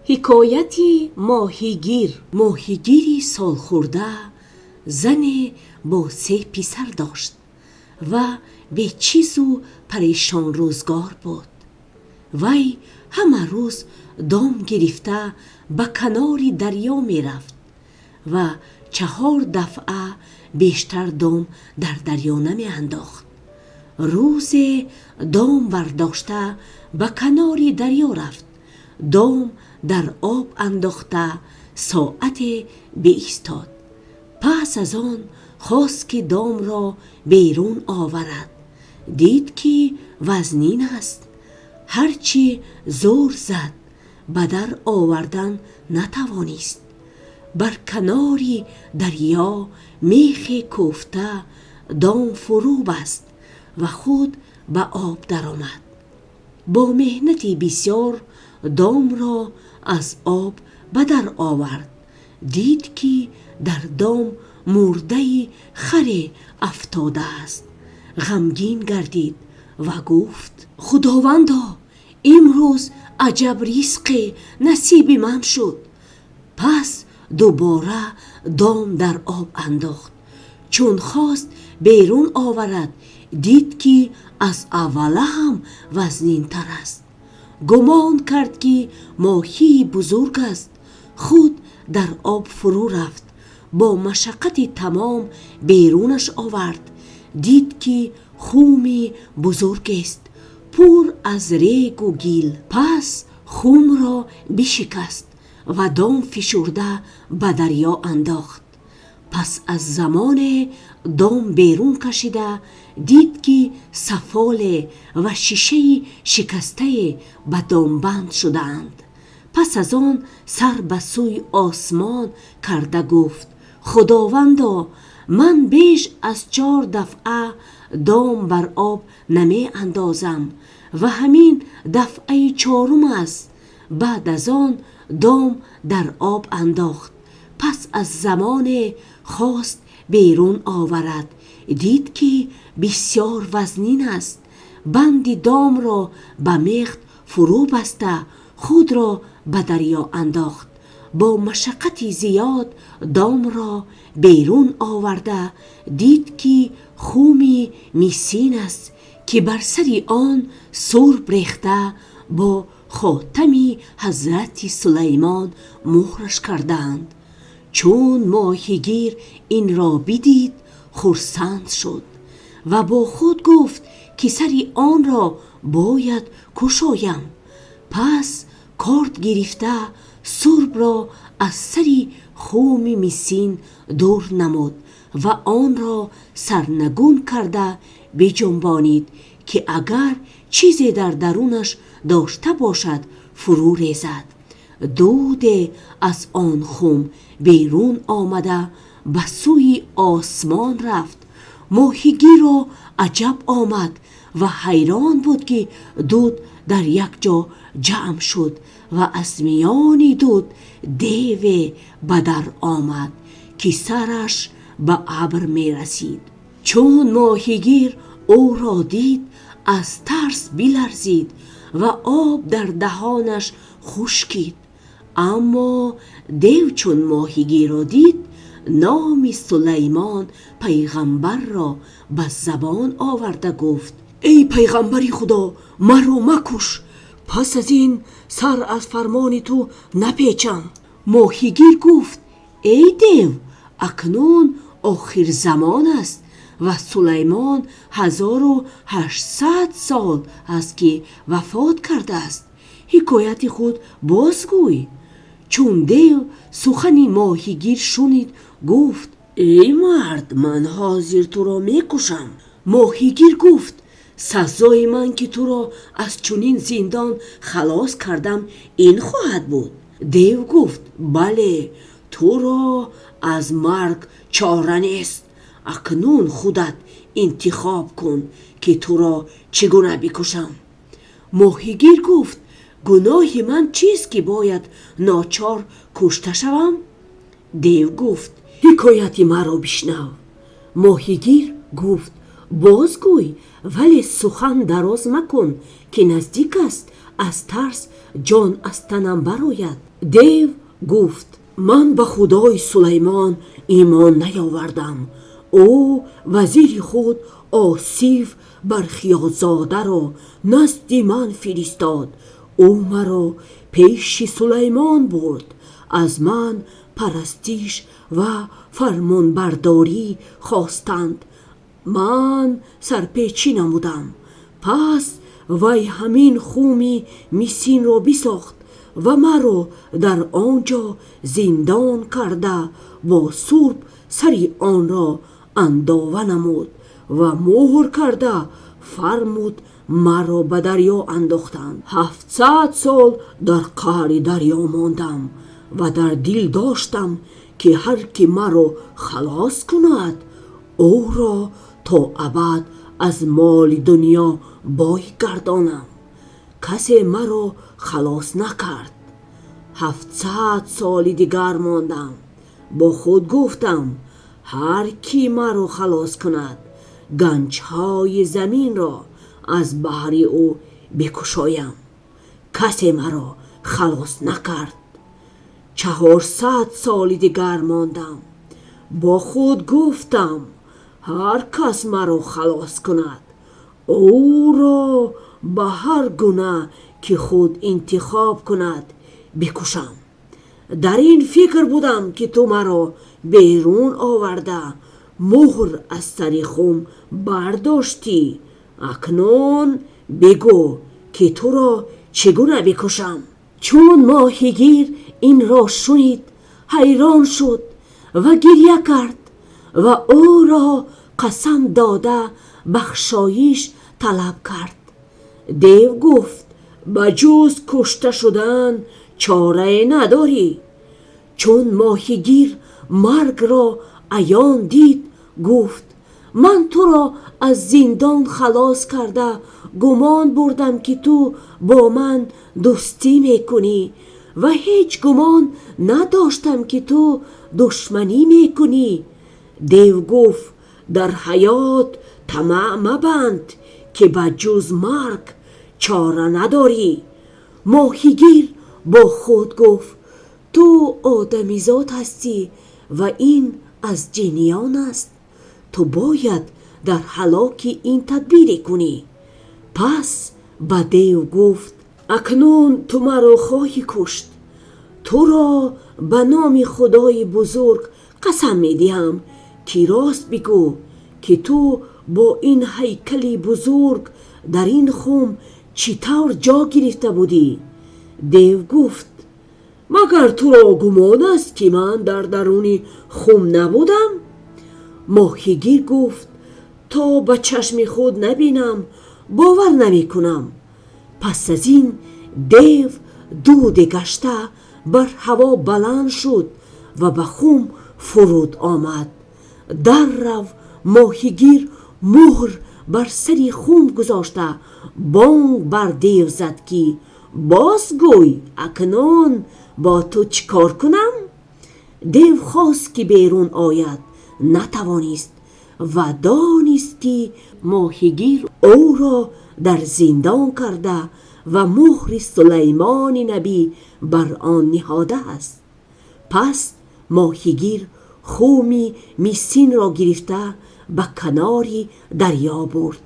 Ҳикояти моҳигир. Моҳигири солхӯрда зане бо се писар дошт ва бечизу парешон рӯзгор буд. Вай ҳама рӯз дом гирифта ба канори дарё мерафт ва чаҳор дафъа бештар дом дар дарё намеандохт. Рӯзе дом бардошта ба канори дарё рафт. Дом дар об андохта соате биистод. Пас аз он хост ки домро берун оварад. Дид ки вазнин аст. Ҳарчи зӯр зад, ба дар овардан натавонист. Бар канори дарё мехе кӯфта дом фурӯ баст ва худ ба об даромад. Бо меҳнати бисёр домро аз об ба дар овард. Дид ки дар дом мурдаи харе афтодааст. Ғамгин гардид ва гуфт: «Худовандо, имрӯз аҷаб ризқе насиби ман шуд!» Пас дубора дом дар об андохт. Чун хост берун оварад, дид ки аз аввала ҳам вазнинтар аст. Гумон кард ки моҳии бузург аст. Худ дар об фурӯ рафт. Бо машаққати тамом берунаш овард. Дид ки хуми бузургест, пур аз регу гил. Пас хумро бишикаст ва дом фишурда ба дарё андохт. Пас аз замоне дом берун кашида дид, ки сафоле ва шишаи шикастае ба дом банд шудаанд. Пас аз он сар ба сӯи осмон карда гуфт: «Худовандо, ман беш аз чор дафъа дом бар об намеандозам ва ҳамин дафъаи чорум аст». Баъд аз он дом дар об андохт. Пас аз замоне хост берун оварад. Дид ки бисёр вазнин аст. Банди домро ба мех фурӯ баста, худро ба дарё андохт. Бо машаққати зиёд домро берун оварда дид, ки хуми мисин аст, ки бар сари он сурб рехта, бо хотами ҳазрати Сулаймон мӯҳраш кардаанд. Чун моҳигир инро бидид, хурсанд шуд ва бо худ гуфт, ки сари онро бояд кушоям. Пас корд гирифта сурбро аз сари хуми мисин дур намуд ва онро сарнагун карда биҷунбонид, ки агар чизе дар дарунаш дошта бошад, фурӯ резад. Дуде аз он хум берун омада ба сӯи осмон рафт. Моҳигирро аҷаб омад ва ҳайрон буд, ки дуд дар як ҷо ҷамъ шуд ва аз миёни дуд деве ба дар омад, ки сараш ба абр мерасид. Чун моҳигир ӯро дид, аз тарс биларзид ва об дар даҳонаш хушкид. Аммо дев чун моҳигирро дид, номи Сулаймон пайғамбарро ба забон оварда гуфт: «Эй пайғамбари Худо, маро макуш! Пас аз ин сар аз фармони ту напечам». Моҳигир гуфт: «Эй дев, акнун охири замон аст ва Сулаймон 1800 сол аст, ки вафот кардааст. Ҳикояти худ бозгӯй». Чун дев сухани моҳигир шунид, гуфт: «Эй мард, ман ҳозир туро мекушам». Моҳигир гуфт: «Сазои ман, ки туро аз чунин зиндон халос кардам, ин хоҳад буд». Дев гуфт: «Бале, туро аз марг чора нест. Акнун худат интихоб кун, ки туро чӣ гуна бикушам». Моҳигир гуфт: «Гуноҳи ман чист, ки бояд ночор кушта шавам?» Дев гуфт: «Ҳикояти маро бишнав». Моҳигир гуфт: «Бозгӯй Вале сухан дароз макун, ки наздик аст аз тарс ҷон аз танам барояд. Дев гуфт: Ман ба Худои Сулаймон имон наёвардам. Ӯ вазири худ Осиф Бархиёзодаро назди ман фиристод. Ӯ маро пеши Сулаймон бурд. Аз ман парастиш ва фармонбардорӣ хостанд. Ман сарпечӣ намудам. Пас вай ҳамин хуми мисинро бисохт ва маро дар он ҷо зиндон карда, бо сурб сари онро андова намуд ва мӯҳр карда фармуд маро ба дарё андохтанд. 700 сол дар қаъри дарё мондам ва дар дил доштам, ки ҳар ки маро халос кунад, ӯро то абад аз моли дунё бой гардонам. Касе маро халос накард. 700 соли дигар мондам. Бо худ гуфтам: ҳар ки маро халос кунад, ганҷҳои заминро аз баҳри ӯ бикушоям. Касе маро халос накард. 400 соли дигар мондам. Бо худ гуфтам: ҳар кас маро халос кунад, ӯро ба ҳар гуна ки худ интихоб кунад бикушам. Дар ин фикр будам, ки ту маро берун оварда, мӯҳр аз сари хум бардоштӣ. Акнун бигӯ, ки туро чӣ гуна бикушам. Чун моҳигир инро шунид, ҳайрон шуд ва гиря кард ва ӯро қасам дода бахшоиш талаб кард. Дев гуфт: ба ҷуз кушта шудан чорае надорӣ. Чун моҳигир маргро аён дид, гуфт: ман туро аз зиндон халос карда, гумон бурдам, ки ту бо ман дӯстӣ мекунӣ ва ҳеҷ гумон надоштам, ки ту душманӣ мекунӣ. Дев гуфт: дар ҳаёт тамаъ мабанд, ки ба ҷуз марг чора надорӣ. Моҳигир бо худ гуфт: ту одамизод ҳастӣ ва ин аз ҷиниён аст. Ту бояд дар ҳалоки ин тадбире кунӣ. Пас ба дев гуфт: акнун ту маро хоҳӣ кушт. Туро ба номи Худои бузург қасам медиҳам, ки рост бигӯ, ки ту бо ин ҳайкали бузург дар ин хум чӣ тавр ҷо гирифта будӣ? Дев гуфт: магар туро гумон аст, ки ман дар дарун хум набудам? Моҳигир гуфт: то ба чашми худ набинам, бовар намекунам. Пас аз ин дев дуде гашта бар ҳаво баланд шуд ва ба хум фуруд омад. Дар рав моҳигир мӯҳр бар сари хум гузошта, бонг бар дев зад, ки бозгӯй, акнун бо ту чӣ кор кунам? Дев хост, ки берун ояд, натавонист ва донист, ки моҳигир ӯро дар зиндон карда ва мӯҳри Сулаймони набӣ бар он ниҳода аст. Пас моҳигир хуми мисинро гирифта ба канори дарё бурд.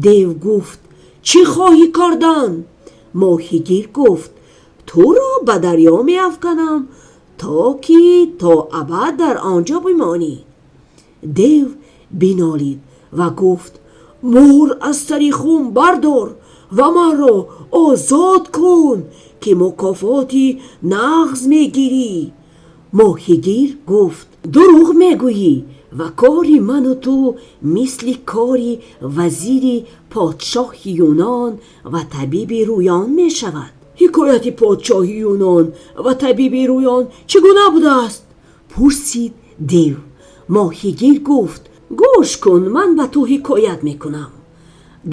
Дев гуфт: чӣ хоҳӣ кардан? Моҳигир гуфт: туро ба дарё меафканам, то ки то абад дар он ҷо бимонӣ. Дев бинолид ва гуфт: мӯҳр аз сари хум бардор ва маро озод кун, ки мукофоти нағз мегирӣ. Моҳигир гуфт: дурӯғ мегӯӣ ва кори ман ва ту мисли кори вазири подшоҳи Юнон ва табиби Рӯён мешавад. Ҳикояти подшоҳи Юнон ва табиби Рӯён чӣ гуна будааст? Пурсид дев. Моҳигир гуфт: гӯш кун, ман ба ту ҳикоят мекунам.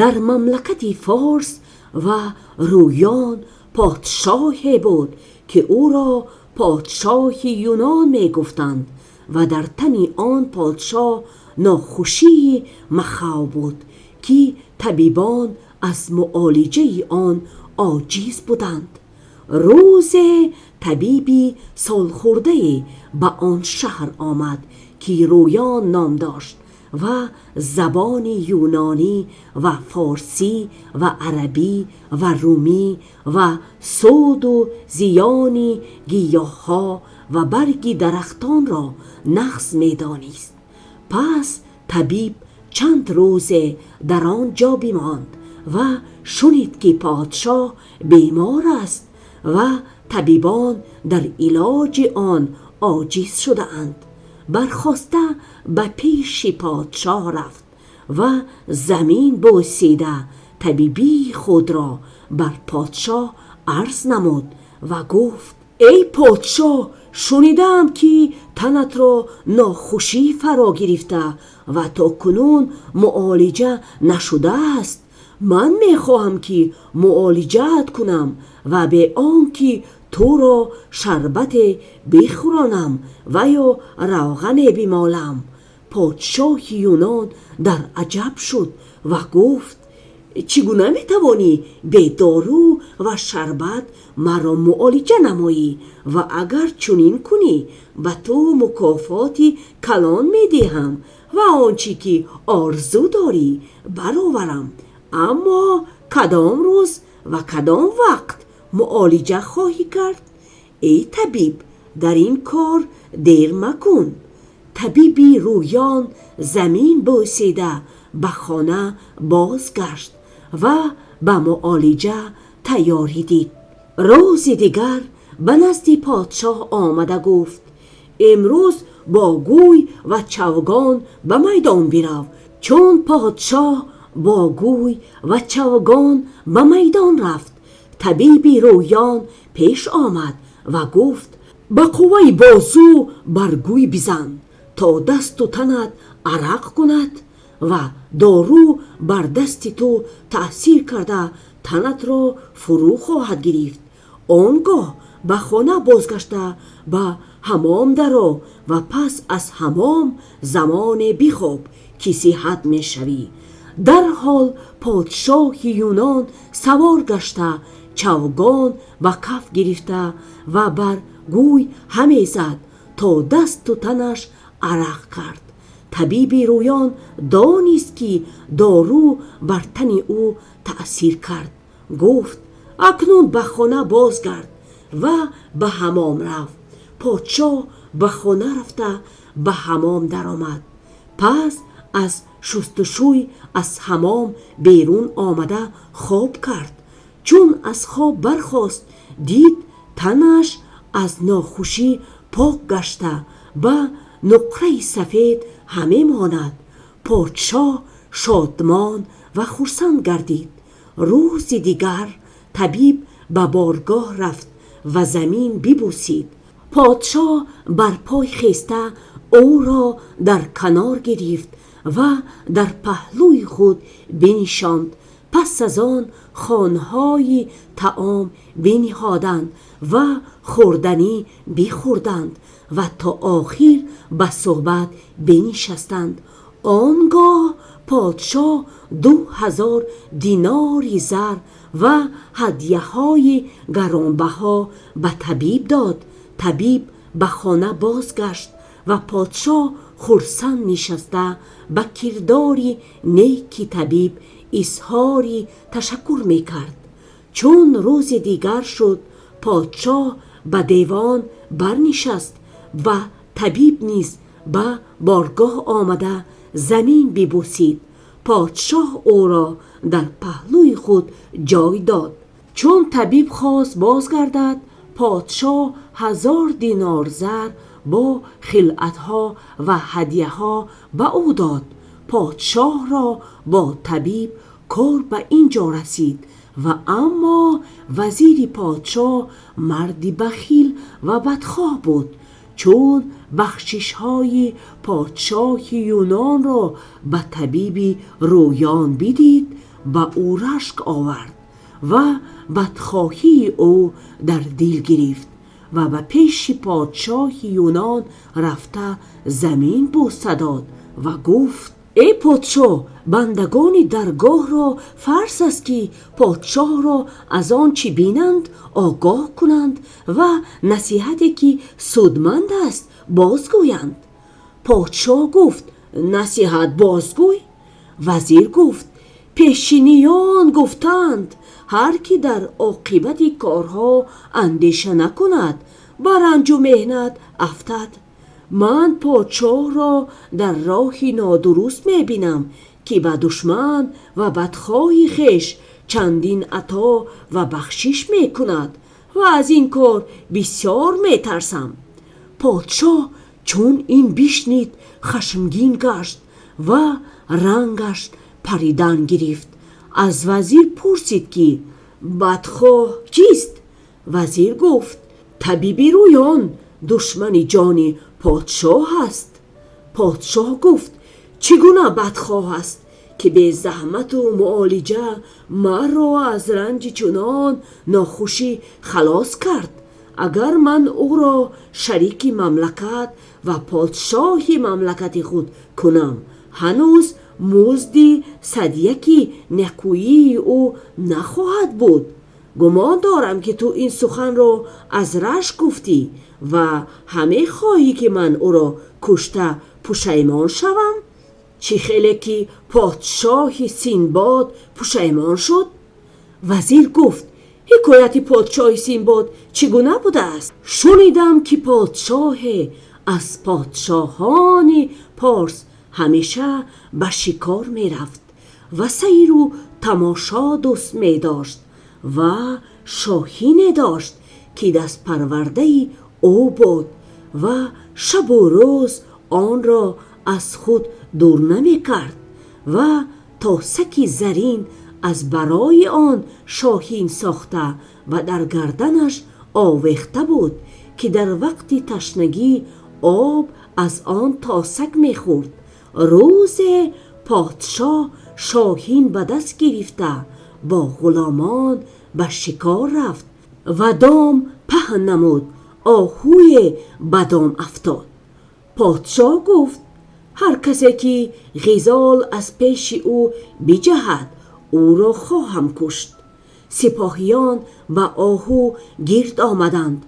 Дар мамлакати Форс ва Рӯён подшоҳе буд, ки ӯро подшоҳи Юнон мегуфтанд ва дар тани он подшоҳ нохушии махав буд, ки Табибон аз муолиҷаи он оҷиз буданд. Рӯзе табибе солхӯрда ба он шаҳр омад, ки Рӯён ном дошт ва забони юнонӣ ва форсӣ ва арабӣ ва румӣ ва суду зиёни гиёҳҳо ва барги дарахтонро нағз медонист. Пас табиб чанд рӯзе дар он ҷо бимонд ва шунид, ки подшоҳ бемор аст ва табибон дар илоҷи он оҷиз шудаанд. Бархоста ба пеши подшоҳ рафт ва замин бӯсида табибии худро бар подшоҳ арз намуд ва гуфт: «Эй подшоҳ, шунидаам, ки танат ро нохушӣ фаро гирифта ва то кунун муолиҷа нашудааст. Ман мехоҳам, ки муолиҷаат кунам ва бе он ки туро шарбате бихӯронам ва ё равғане бимолам». Подшоҳи Юнон дар аҷаб шуд ва гуфт: «Чӣ гуна метавонӣ бе дору ва шарбат маро муолиҷа намоӣ? Ва агар чунин кунӣ, ба ту мукофоти калон медиҳам ва он чи ки орзу дорӣ бароварам. Аммо кадом рӯз ва кадом вақт муолиҷа хоҳӣ кард? Эй табиб, дар ин кор дер макун». Табиби Рӯён замин бӯсида ба хона бозгашт ва ба муолиҷа тайёрӣ дид. Рӯзи дигар ба назди подшоҳ омада гуфт: «Имрӯз бо гӯй ва чавгон ба майдон бирав». Чун подшоҳ бо гӯй ва чавгон ба майдон рафт, табиби Рӯён пеш омад ва гуфт: «Ба қуввати бозу бар гӯй бизан, то дасту танат арақ кунад ва дору бар дасти ту таъсир карда танат ро фурӯ хоҳад гирифт. Он гоҳ ба хона бозгашта ба ҳаммом даро ва пас аз ҳаммом замоне бихоб, ки сиҳат мешавӣ». Дар ҳол подшоҳи Юнон савор гашта, чавгон ба каф гирифта ва бар гӯй ҳамезад, то дасту танаш арақ кард. Табиби Рӯён донист, ки дору бар тани ӯ таъсир кард. Гуфт: «Акнун ба хона бозгард ва ба ҳаммом рав». Подшоҳ ба хона рафта ба ҳаммом даромад. Пас аз шустушӯй аз ҳаммом берун омада хоб кард. Чун аз хоб бархост, дид танаш аз нохушӣ пок гашта, ба нуқраи сафед ҳамемонад. Подшоҳ шодмон ва хурсанд гардид. Рӯзи дигар табиб ба боргоҳ рафт ва замин бибӯсид. Подшоҳ бар пой хеста ӯро дар канор гирифт ва дар паҳлӯи худ биншонд. Пас аз он хонҳои таом биниҳоданд ва хӯрданӣ бихӯрданд ва то охир ба суҳбат биншастанд. Он гоҳ подшоҳ 2000 динори зар ва ҳадияҳои гаронбаҳо ба табиб дод. Табиб ба хона бозгашт ва подшоҳ хурсанд нишаста ба кирдори неки табиб изҳори ташаккур мекард. Чун рӯзи дигар шуд, подшоҳ ба девон барнишаст ва табиб низ ба боргоҳ омада замин бибӯсид. Подшоҳ ӯро дар паҳлӯи худ ҷой дод. Чун табиб хост бозгардад, подшоҳ 1000 динор зар бо хилъатҳо ва ҳадияҳо ба ӯ дод. Подшоҳро бо табиб кор ба ин ҷо расид ва аммо вазири подшоҳ марди бахил ва бадхоҳ буд. Чун бахшишҳои подшоҳи Юнонро ба табиби Рӯён бидид, ба ӯ рашк овард ва бадхоҳии ӯ дар дил гирифт ва ба пеши подшоҳи Юнон рафта замин бӯса дод ва гуфт: Эй подшоҳ, бандагони даргоҳро фарз аст, ки подшоҳро аз он чӣ бинанд огоҳ кунанд ва насиҳате ки судманд аст бозгӯянд. Подшоҳ гуфт: Насиҳат бозгӯй. Вазир гуфт: Пешиниён гуфтаанд, ҳар ки дар оқибати корҳо андеша накунад, ба ранҷу меҳнат афтад. Ман подшоҳро дар роҳи нодуруст мебинам, ки ба душман ва бадхоҳи хеш чандин ато ва бахшиш мекунад ва аз ин кор бисёр метарсам. Подшоҳ чун ин бишнид, хашмгин гашт ва рангаш паридан гирифт. Аз вазир пурсид, ки бадхоҳ кист? Вазир гуфт: Табиби рӯён душмани ҷони подшоҳ аст. Подшоҳ гуфт: Чӣ гуна бадхоҳ аст, ки бе заҳмат ва муолиҷа маро аз ранҷи чунон нохушӣ халос кард? Агар ман ӯро шарики мамлакат ва подшоҳи мамлакати худ кунам, ҳанӯз музди садияки некӯии ӯ нахоҳад буд. Гумон дорам, ки ту ин сухан ро аз рашк гуфтӣ ва ҳамехоҳӣ, ки ман ӯро кушта пушаймон шавам. Чӣ хеле ки подшоҳи Синдбод пушаймон шуд. Вазир гуфт: Ҳикояти подшоҳи Синдбод чӣ гуна будааст? Шунидам, ки подшоҳе аз подшоҳони Порс ҳамеша ба шикор мерафт ва сайру тамошо дӯст медошт ва шоҳине дошт, ки дастпарвардаи ӯ буд ва шабу рӯз онро аз худ дур намекард ва тосаки заррин аз барои он шоҳин сохта ва дар гарданаш овехта буд, ки дар вақти ташнагӣ об аз он тосак мехӯрд. Рӯзе подшоҳ шоҳин ба даст гирифта бо ғуломон ба шикор рафт ва дом паҳн намуд. Оҳуе ба дом афтод. Подшоҳ гуфт: Ҳар касе ки ғазол аз пеши ӯ биҷаҳад, ӯро хоҳам кушт. Сипоҳиён ба оҳу гирд омаданд.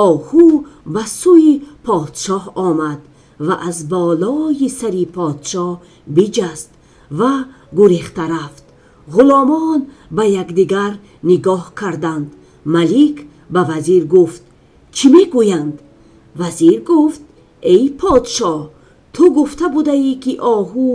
Оҳу ба сӯи подшоҳ омад ва аз болои сари подшоҳ биҷаст ва гурехта рафт. Ғуломон ба якдигар нигоҳ карданд. Малик ба вазир гуфт: Чӣ мегӯянд? Вазир гуфт: Эй подшоҳ, ту гуфта будаӣ, ки оҳу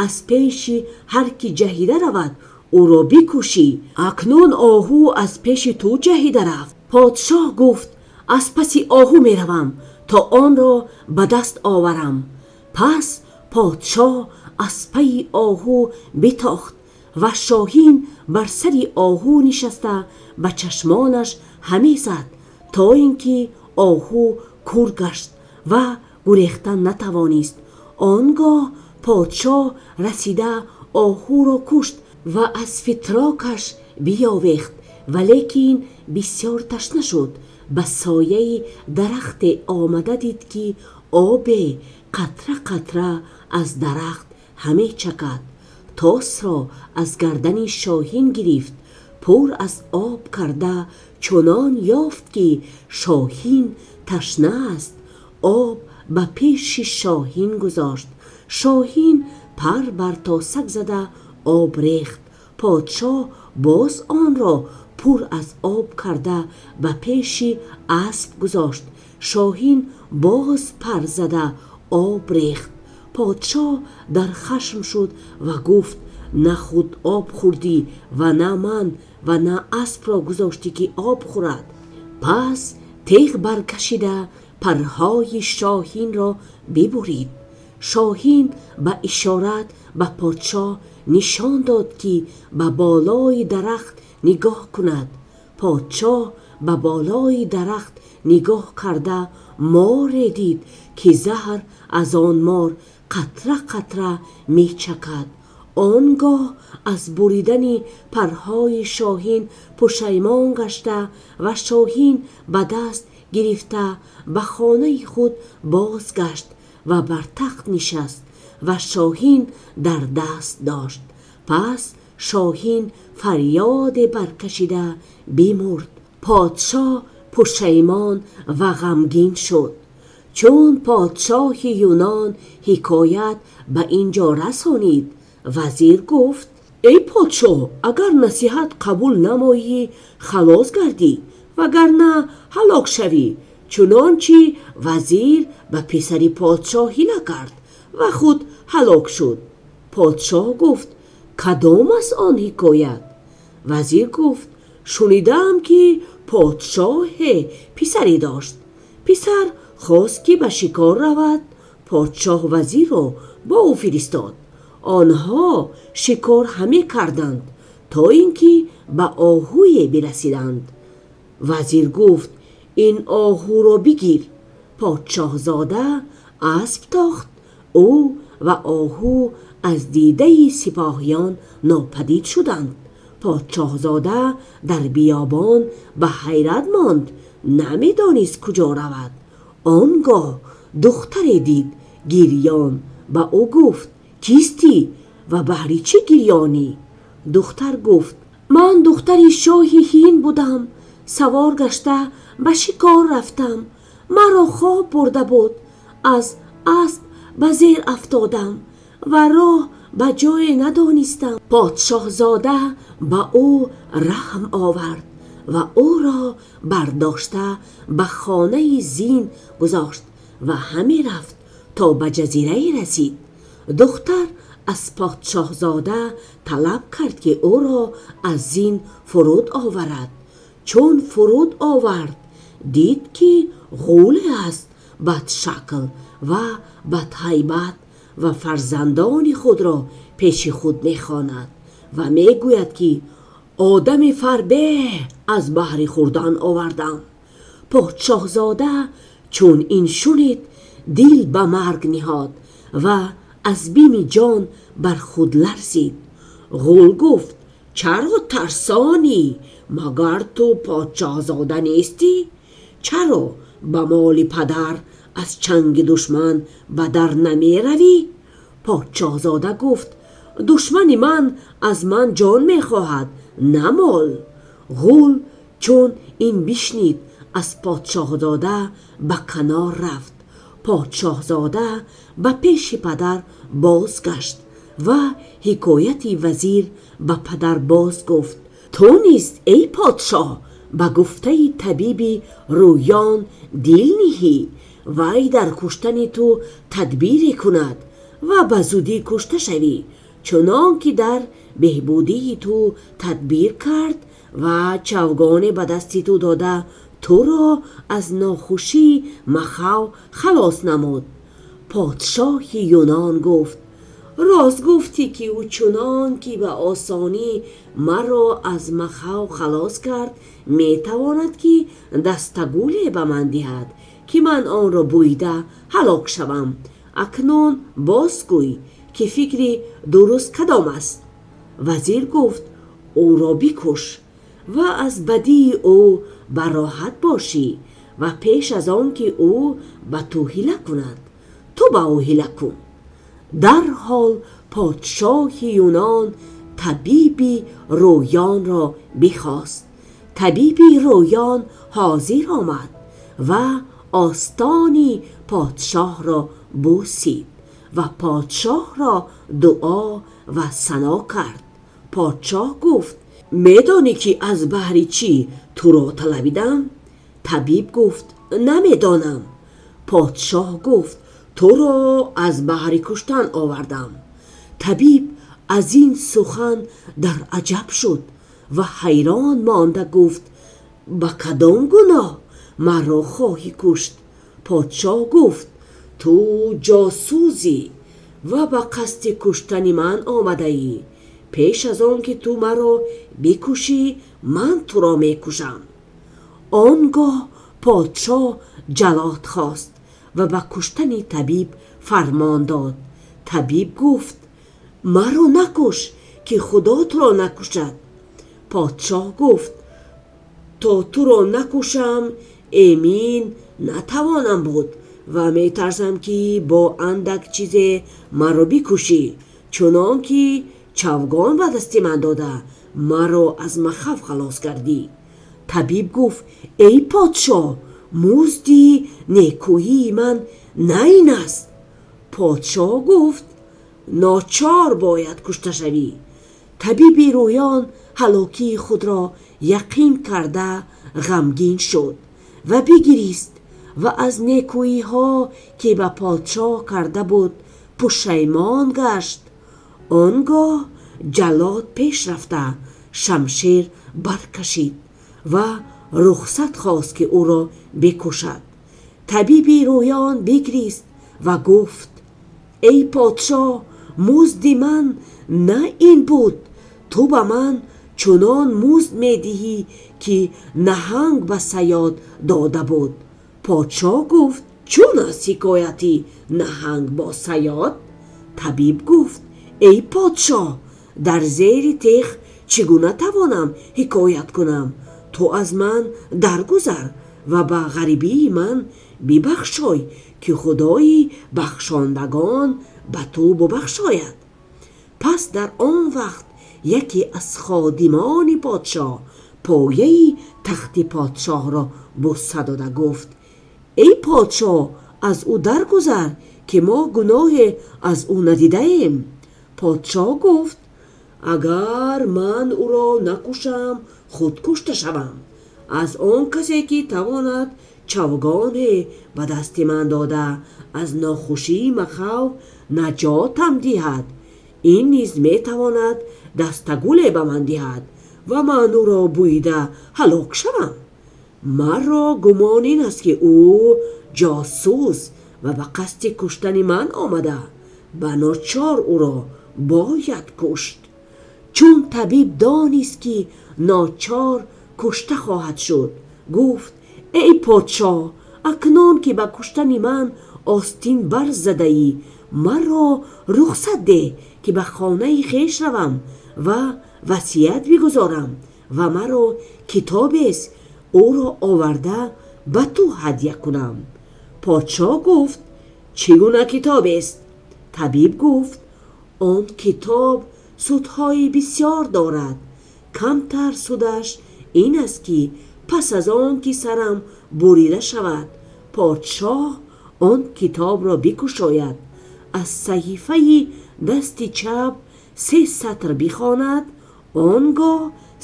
аз пеши ҳар ки ҷаҳида равад, ӯро бикушӣ. Акнун оҳу аз пеши ту ҷаҳида рафт. Подшоҳ гуфт: Аз паси оҳу меравам, то онро ба даст оварам. Пас подшоҳ аз пайи оҳу битохт ва шоҳин бар сари оҳу нишаста ба чашмонаш ҳамезад, то инки оҳу кӯр гашт ва гурехтан натавонист. Он гоҳ подшоҳ расида оҳуро кушт ва аз фитрокаш биёвехт. Валекин бисёр ташна шуд. Ба сояи дарахте омада дид, ки об қатра қатра аз дарахт ҳамечакад. Тосро аз гардани шоҳин гирифт, пур аз об карда, чунон ёфт, ки шоҳин ташна аст. Об ба пеши шоҳин гузошт. Шоҳин пар бар тосак зада об рехт. Подшоҳ боз онро пур аз об карда ба пеши асп гузошт. Шоҳин боз пар зада об рехт. Подшоҳ дар хашм шуд ва гуфт: На худ об хӯрдӣ ва на ман ва на аспро гузоштӣ, ки об хӯрад. Пас теғ баркашида парҳои шоҳинро бибурид. Шоҳин ба ишора ба подшоҳ нишон дод, ки ба болои дарахт нигоҳ кунад. Подшоҳ ба болои дарахт нигоҳ карда море дид, ки заҳр аз он мор қатра қатра мечакад. Он гоҳ аз буридани парҳои шоҳин пушаймон гашта ва шоҳин ба даст гирифта ба хонаи худ бозгашт ва бар тахт нишаст. ва шоҳин дар даст дошт. Пас шоҳин фарёде баркашида бимурд. Подшоҳ пушаймон ва ғамгин шуд. Чун подшоҳи Юнон ҳикоят ба ин ҷо расонид, вазир гуфт: «Эй подшоҳ, агар насиҳат қабул намоӣ, халос гардӣ, вагарна ҳалок шавӣ. Чунончи вазир ба писари подшоҳ ҳила кард ва худ ҳалок шуд». Подшоҳ гуфт: «Кадом аст он ҳикоят?» Вазир гуфт: «Шунидаам, ки подшоҳе писаре дошт. Писар хост, ки ба шикор равад. Подшоҳ вазирро бо ӯ фиристод. Онҳо шикор ҳаме карданд, то ин ки ба оҳуе бирасиданд. Вазир гуфт: «Ин оҳуро бигир». Подшоҳзода асп тохт. Ӯ ва оҳу аз дидаи сипоҳиён нопадид шуданд. Подшоҳзода дар биёбон ба ҳайрат монд, намедонист куҷо равад. Он гоҳ духтаре дид гирён. Ба ӯ гуфт: «Кистӣ ва баҳри чӣ гирёнӣ?» Духтар гуфт: «Ман духтари шоҳи Ҳинд будам. Савор гашта ба шикор рафтам. Маро хоб бурда буд. Аз асп ба зер афтодам ва роҳ ба ҷое надонистам». Подшоҳзода ба ӯ раҳм овард ва ӯро бардошта ба хонаи зин гузошт ва ҳаме рафт то ба ҷазирае расид. Духтар аз подшоҳзода талаб кард, ки ӯро аз зин фуруд оварад. Чун фуруд овард, дид, ки ғӯле аст бадшакл ва бадҳайбат ва фарзандони худро пеши худ мехонад ва мегӯяд, ки одами фарбеҳ аз баҳри хӯрдан овардам. Подшоҳзода чун ин шунид, дил ба марг ниҳод ва аз бими ҷон бар худ ларзид. Ғул гуфт: «Чаро тарсонӣ? Магар ту подшоҳзода нестӣ? Чаро ба моли падар аз чанги душман ба дар намеравӣ?» Подшоҳзода гуфт: «Душмани ман аз ман ҷон мехоҳад, на мол». Ғул чун ин бишнид, аз подшоҳзода ба канор рафт. Подшоҳзода ба пеши падар бозгашт ва ҳикояти вазир ба падар боз гуфт. «Ту низ, эй подшоҳ, ба гуфтаи табиби рӯён дил ниҳӣ, вай дар куштани ту тадбире кунад ва ба зудӣ кушта шавӣ, чунон ки дар беҳбудии ту тадбир кард ва чавгоне ба дасти ту дода, туро аз нохушии махав халос намуд». Подшоҳи Юнон гуфт: «Рост гуфтӣ, ки ӯ чунон ки ба осонӣ маро аз махав халос кард, метавонад, ки дастагуле ба ман диҳад, ки ман онро бӯйида ҳалок шавам. Акнун бозгӯй, ки фикри дуруст кадом аст?» Вазир гуфт: «Ӯро бикуш ва аз бадии ӯ бароҳат бошӣ ва пеш аз он ки ӯ ба ту ҳила кунад, ту ба ӯ ҳила кун». Дарҳол подшоҳи Юнон табиби рӯёнро бихост. Табиби рӯён ҳозир омад ва остони подшоҳро бӯсид ва подшоҳро дуо ва сано кард. Подшоҳ гуфт: «Медонӣ, ки аз баҳри чӣ туро талабидам?» Табиб гуфт: «Намедонам». Подшоҳ гуфт: «Туро аз баҳри куштан овардам». Табиб аз ин сухан дар аҷаб шуд ва ҳайрон монда гуфт: «Ба кадом гуноҳ маро хоҳӣ кушт?» Подшоҳ гуфт: «Ту ҷосусӣ ва ба қасди куштани ман омадаӣ. Пеш аз он ки ту маро бикушӣ, ман туро мекушам». Он гоҳ подшоҳ ҷаллод хост ва ба куштани табиб фармон дод. Табиб гуфт: «Маро накуш, ки Худо туро накушад». Подшоҳ гуфт: «То туро накушам, эмин натавонам буд. ва метарсам, ки бо андак чизе маро бикушӣ, чунон ки чавгон ба дасти ман дода, маро аз махав халос кардӣ. Табиб гуфт: «Эй подшоҳ, музди некӯии ман на ин аст.» Подшоҳ гуфт: «Ночор бояд кушта шавӣ.» Табиби рӯён ҳалокати худро яқин карда ғамгин шуд ва бигирист ва аз некӯиҳое ки ба подшоҳ карда буд пушаймон гашт. Он гоҳ ҷаллод пеш рафта шамшер баркашид ва рухсат хост, ки ӯро бикушад. Табиби рӯён бигирист ва гуфт: «Эй подшоҳ, музди ман на ин буд. Ту ба ман чунон музд медиҳӣ, ки наҳанг ба саёд дода буд.» Подшоҳ гуфт: «Чун аст ҳикояти наҳанг бо саёд?» Табиб гуфт: «Эй подшоҳ, дар зери теғ чӣ гуна тавонам ҳикоят кунам? Ту аз ман даргузар ва ба ғарибии ман бибахшой, ки Худои бахшандагон ба ту бибахшояд.» Пас дар он вақт яке аз ходимони подшоҳ пояи тахти подшоҳро бӯса дода гуфт: «Эй подшоҳ, аз ӯ даргузар, ки мо гуноҳе аз ӯ надидаем.» Подшоҳ гуфт: «Агар ман ӯро накушам, худ кушта шавам. Аз он касе ки тавонад чавгоне ба дасти ман дода, аз нохушии махав наҷотам диҳад, ин низ метавонад дастаи гуле ба ман диҳад ва ман ӯро бӯида ҳалок шавам. Маро гумон ин аст, ки ӯ ҷосус ва ба қасди куштани ман омада. Ба ночор ӯро бояд кушт.» Чун табиб донист, ки ночор кушта хоҳад шуд, гуфт: «Эй подшоҳ, акнун ки ба куштани ман остин барзадаӣ, маро рухсат деҳ, ки ба хонаи хеш равам ва васият бигузорам ва маро китобест, ӯро оварда ба ту ҳадя кунам.» Подшоҳ гуфт: «Чӣ гуна китобест?» Табиб гуфт: «Он китоб судҳои бисёр дорад. Камтар судаш ин аст, ки пас аз он ки сарам бурида шавад, подшоҳ он китобро бикушояд, аз саҳифаи дасти чап се сатр бихонад, он гоҳ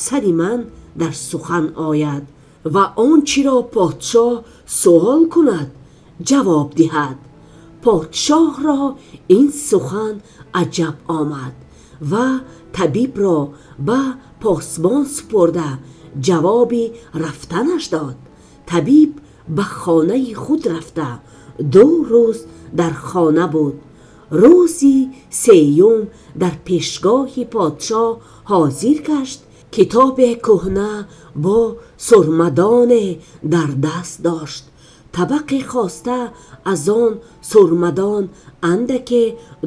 сари ман дар сухан ояд ва он чиро подшоҳ савол кунад ҷавоб диҳад.» Подшоҳро ин сухан аҷаб омад ва табибро ба посбон супурда ҷавоби рафтанаш дод. Табиб ба хонаи худ рафта 2 рӯз дар хона буд. Рӯзи сеюм дар пешгоҳи подшоҳ ҳозир гашт. Китоби кӯҳна бо сурмадона дар даст дошт. Табақе хоста аз он сурмадон андаке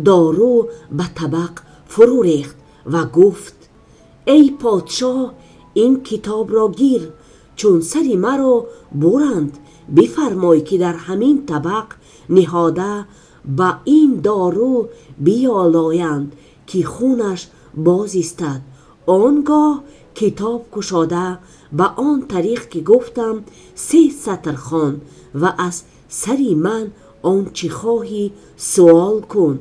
дору ба табақ фурӯ рехт ва гуфт: «Эй подшоҳ, ин китобро гир, чун сари маро буранд, бифармой, ки дар ҳамин табақ ниҳода ба ин дору биёлоянд, ки хунаш боз истад. Он гоҳ китоб кушода ба он тариқ ки гуфтам се сатр хон ва аз сари ман он чи хоҳӣ савол кун.»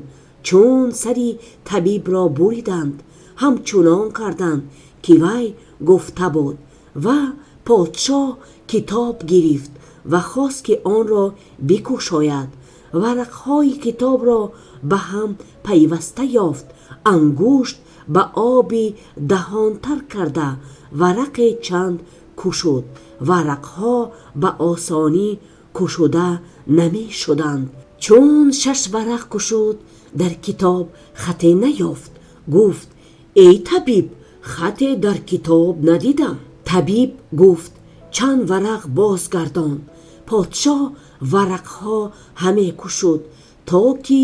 Чун сари табибро буриданд, ҳамчунон карданд, ки вай гуфта буд ва подшоҳ китоб гирифт ва хост, ки онро бикушояд. Варақҳои китобро ба ҳам пайваста ёфт. Ангушт ба оби даҳон тар карда варақи чанд кушод. Варақҳо ба осонӣ кушода намешуданд. Чун шаш варақ кушод, дар китоб хате наёфт. Гуфт: «Эй табиб, хате дар китоб надидам.» Табиб гуфт: «Чанд варақ бозгардон.» Подшоҳ варақҳо ҳама кушод, то ки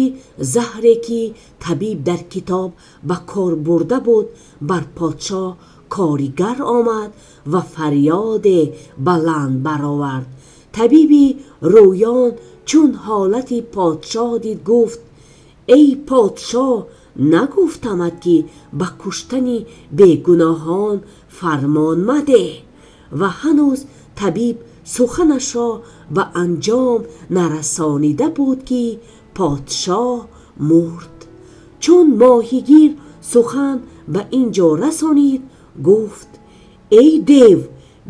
заҳре ки табиб дар китоб ба кор бурда буд бар подшоҳ коргар омад ва фарёде баланд баровард. Табиби рӯён чун ҳолати подшоҳ дид, гуфт: «Эй подшоҳ, нагуфтамат, ки ба куштани бегуноҳон фармон мадеҳ?» Ва ҳанӯз табиб суханашро ба анҷом нарасонида буд, ки подшоҳ мурд. Чун моҳигир сухан ба ин ҷо расонид, гуфт: «Эй дев,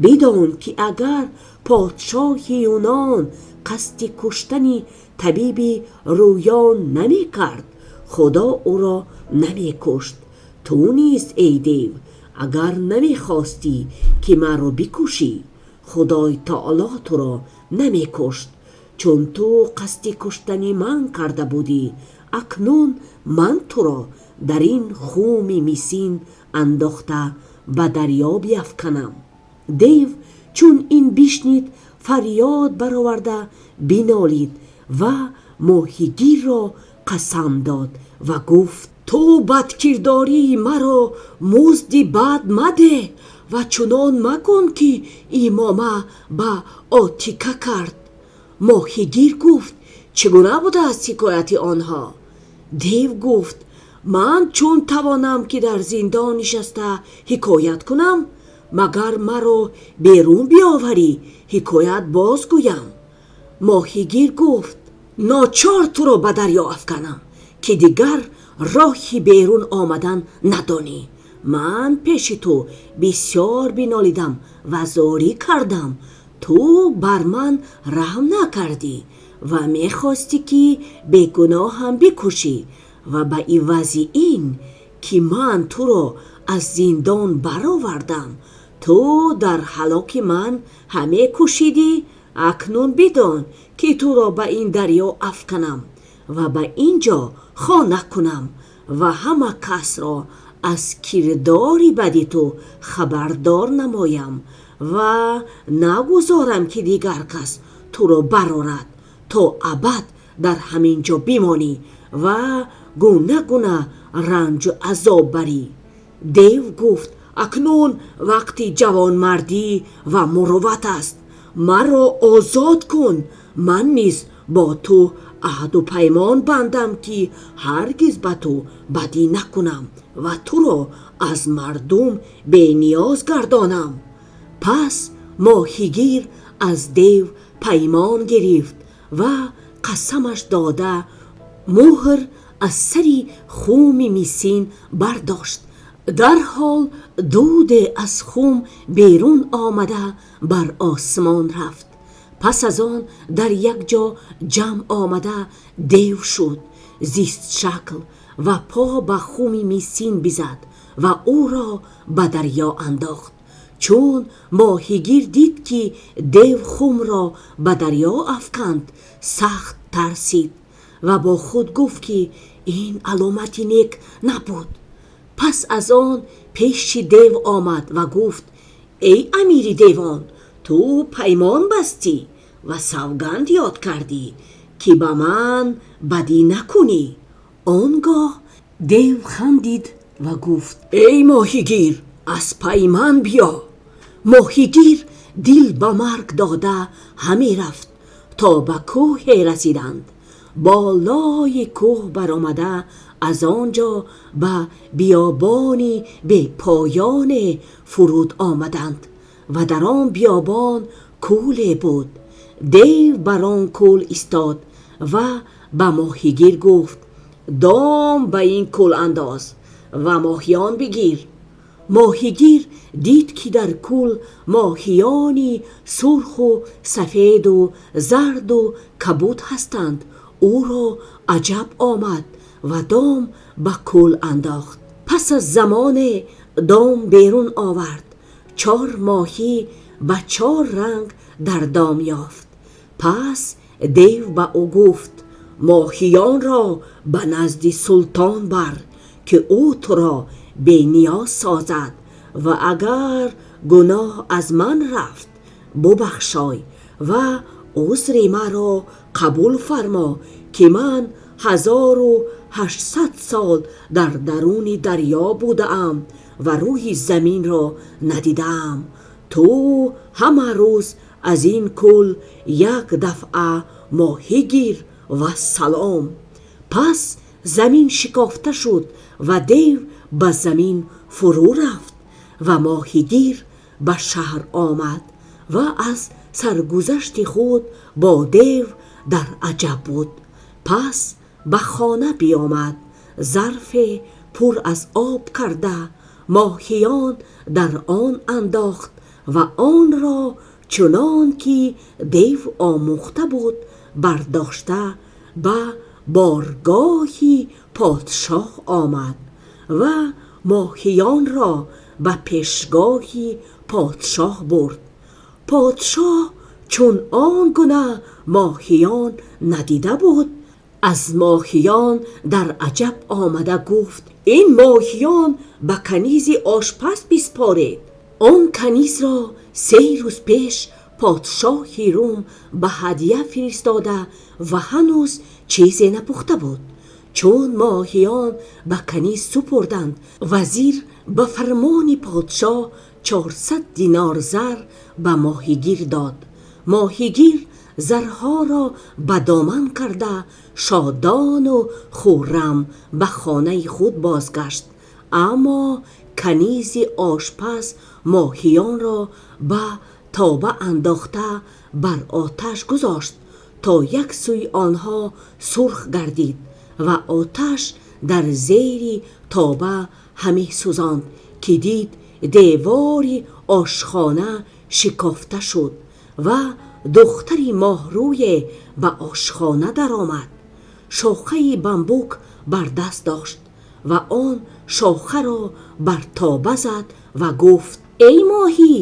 бидон ки агар подшоҳи Юнон қасди куштани табиби рӯён намекард, Худо ӯро намекушт. Ту низ, эй дев, агар намехостӣ, ки маро бикушӣ, Худои таоло туро намекушт. Чун ту қасди куштани ман карда будӣ, акнун ман туро дар ин хуми мисин андохта ба дарё биафканам». Дев чун ин бишнид, фарёд бароварда бинолид ва моҳигирро қасам дод ва гуфт: «Ту бадкирдории маро музди бад мадеҳ ва чунон макун, ки Имома ба Отика кард». Моҳигир гуфт: «Чӣ гуна будааст ҳикояти онҳо?» Дев гуфт: «Ман чун тавонам, ки дар зиндон нишаста ҳикоят кунам, магар маро берун биёварӣ, ҳикоят бозгӯям». Моҳигир гуфт: «Ночор туро ба дарё афканам, ки дигар роҳи берун омадан надонӣ. Ман пеши ту бисёр бинолидам ва зорӣ кардам. Ту бар ман раҳм накардӣ ва мехостӣ, ки бегуноҳам бикушӣ, ва ба ивази ин ки ман туро аз зиндон баровардам, ту дар ҳалоки ман ҳамекӯшидӣ. Акнун бидон, ки туро ба ин дарё афканам ва ба ин ҷо хона кунам ва ҳама касро аз кирдори бади ту хабардор намоям ва нагузорам, ки дигар кас туро барорад. То абад дар ҳамин ҷо бимонӣ ва гуна-гуна ранҷу азоб барӣ». Дев гуфт: «Акнун вақти ҷавонмардӣ ва мурувват аст. Маро озод кун, ман низ бо ту аҳду паймон бандам, ки ҳаргиз ба ту бадӣ накунам ва туро аз мардум бениёз гардонам». Пас моҳигир аз дев паймон гирифт ва қасамаш дода, мӯҳр аз сари хуми мисин бардошт. Дар ҳол дуде аз хум берун омада бар осмон рафт. Пас аз он дар як ҷо ҷамъ омада дев шуд зиштшакл ва по ба хуми мисин зад ва ӯро ба дарё андохт. Чун моҳигир дид, ки дев хумро ба дарё афканд, сахт тарсид ва бо худ гуфт, ки ин аломати нек набуд. Пас аз он пеши дев омад ва гуфт: «Эй амири девон, ту паймон бастӣ ва савганд ёд кардӣ, ки ба ман бадӣ накунӣ». Он гоҳ дев хандид ва гуфт: «Эй моҳигир, аз пайи ман биё». Моҳигир дил ба марг дода ҳаме рафт, то ба кӯҳе расиданд. Болои кӯҳ баромада, аз он ҷо ба биёбоне бепоён фуруд омаданд ва дар он биёбон кӯле буд. Дев бар он кӯл истод ва ба моҳигир гуфт: «Дом ба ин кӯл андоз ва моҳиён бигир». Моҳигир дид, ки дар кӯл моҳиёни сурху сафеду зарду кабуд ҳастанд. Ӯро аҷаб омад ва дом ба кӯл андохт. Пас аз замона дом берун овард. Чор моҳӣ ба чор ранг дар дом ёфт. Пас дев ба ӯ гуфт: «Моҳиёнро ба назди султон бар, ки ӯ туро бениёз созад, ва агар гуноҳ аз ман рафт, бибахшой ва узри маро қабул фармо, ки ман 1800 сол дар дарун дарё будаам ва рӯи заминро надидаам. Ту ҳама рӯз Аз ин кӯл як дафъа моҳӣ гир, вассалом. Пас замин шикофта шуд ва дев ба замин фурӯ рафт ва моҳигир ба шаҳр омад ва аз саргузашти худ бо дев дар аҷаб буд. Пас ба хона биёмад, зарфе пур аз об карда, моҳиён дар он андохт ва онро чунон ки дев омӯхта буд бардошта ба боргоҳи подшоҳ омад ва моҳиёнро ба пешгоҳи подшоҳ бурд. Подшоҳ чун он гуна моҳиён надида буд, аз моҳиён дар аҷаб омада гуфт: «Ин моҳиёнро ба канизи ошпаз биспоред.» Он канизро 3 рӯз пеш подшоҳи Рум ба ҳадя фиристода ва ҳанӯз чизе напухта буд. Чун моҳиён ба каниз супурданд, вазир ба фармони подшоҳ 400 динор зар ба моҳигир дод. Моҳигир зарҳоро ба доман карда, шодон ва хуррам ба хонаи худ бозгашт. Аммо канизи ошпаз моҳиёнро ба тоба андохта бар оташ гузошт, то як сӯи онҳо сурх гардид ва оташ дар зери тоба ҳамесӯзонд, ки дид девори ошхона шикофта шуд ва духтари моҳрӯе ба ошхона даромад. Шохаи бамбук бар даст дошт ва он шохаро бар тоба зад ва гуфт: «Эй моҳӣ,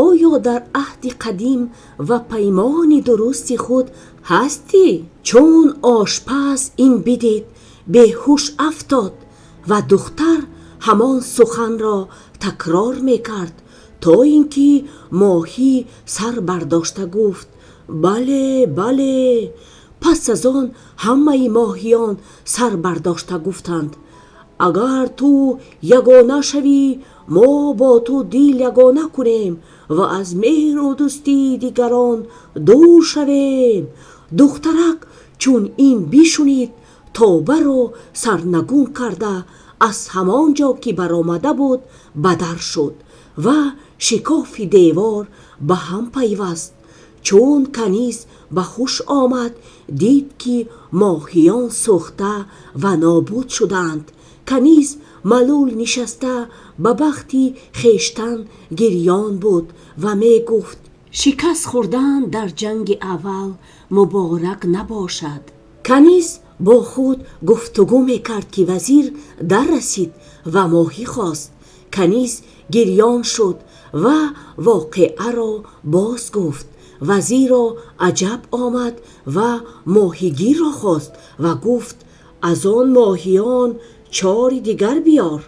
оё дар аҳди қадим ва паймони дурусти худ ҳастӣ?» Чун ошпаз ин бидид, беҳуш афтод ва духтар ҳамон сухан ро такрор мекард, то инки моҳӣ сар бардошта гуфт: «Бале, бале.» Пас аз он ҳама моҳиён сар бардошта гуфтанд: «Агар ту ягона шавӣ, мо бо ту дил ягона кунем ва аз меҳру дӯстии дигарон дур шавем.» Духтарак чун ин бишнид, тобаро сарнагун карда, аз ҳамон ҷо ки баромада буд бадар шуд ва шикофи девор ба ҳам пайваст. Чун каниз ба ҳуш омад, дид ки моҳиён сӯхта ва нобуд шудаанд. Каниз малул нишаста ба бахти хештан гирён буд ва мегуфт: «Шикаст хӯрдан дар ҷанги аввал муборак набошад.» Каниз бо худ гуфтугӯ мекард, ки вазир дар расид ва моҳӣ хост. Каниз гирён шуд ва воқеаро боз гуфт. Вазирро аҷаб омад ва моҳигирро хост ва гуфт: «Аз он моҳиён чори дигар биёр.»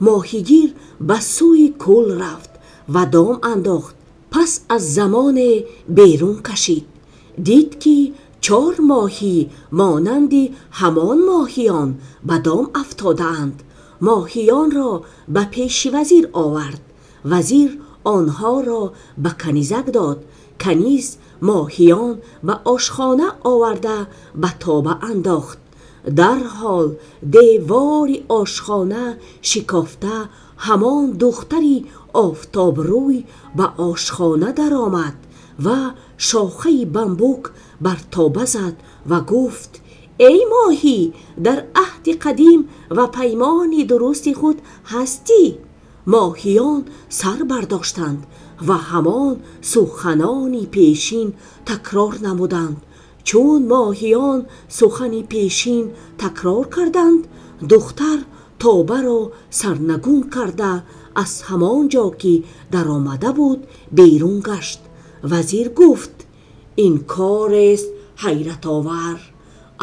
Моҳигир ба сӯи кӯл рафт ва дом андохт. Пас аз замона берун кашид. Дид ки чор моҳӣ монанди ҳамон моҳиён ба дом афтодаанд. Моҳиёнро ба пеши вазир овард. Вазир онҳоро ба канизак дод. Каниз моҳиён ба ошхона оварда ба тоба андохт. Дар ҳол девори ошхона шикофта, ҳамон духтари офтобрӯй ба ошхона даромад ва шохаи бамбук бар тоба зад ва гуфт: «Эй моҳӣ, дар аҳди қадим ва паймони дурусти худ ҳастӣ?» Моҳиён сар бардоштанд ва ҳамон суханони пешин такрор намуданд. Чун моҳиён сухани пешин такрор карданд, духтар тобаро сарнагун карда, аз ҳамон ҷо ки даромада буд берун гашт. Вазир гуфт: «Ин кор аст ҳайратовар.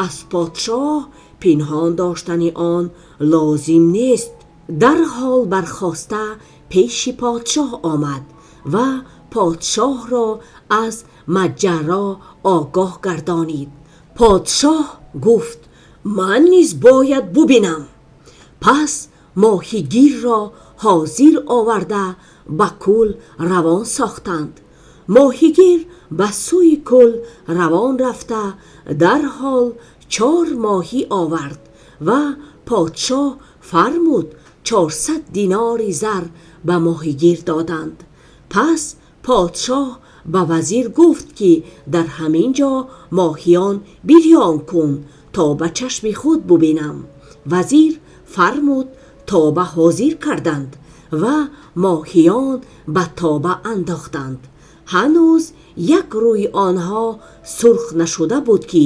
Аз подшоҳ пинҳон доштани он лозим нест.» Дар ҳол бархоста пеши подшоҳ омад ва подшоҳро аз моҷаро огоҳ гардонид. Подшоҳ гуфт: «Ман низ бояд бибинам.» Пас моҳигирро ҳозир оварда ба кӯл равон сохтанд. Моҳигир Ба сӯи кӯл равон рафта, дарҳол чор моҳӣ овард ва подшоҳ фармуд 400 динори зар ба моҳигир доданд. Пас подшоҳ ба вазир гуфт, ки дар ҳамин ҷо моҳиён бирён кун, то ба чашми худ бибинам. Вазир фармуд, тоба ҳозир карданд ва моҳиён ба тоба андохтанд. Ҳанӯз як рӯи онҳо сурх нашуда буд, ки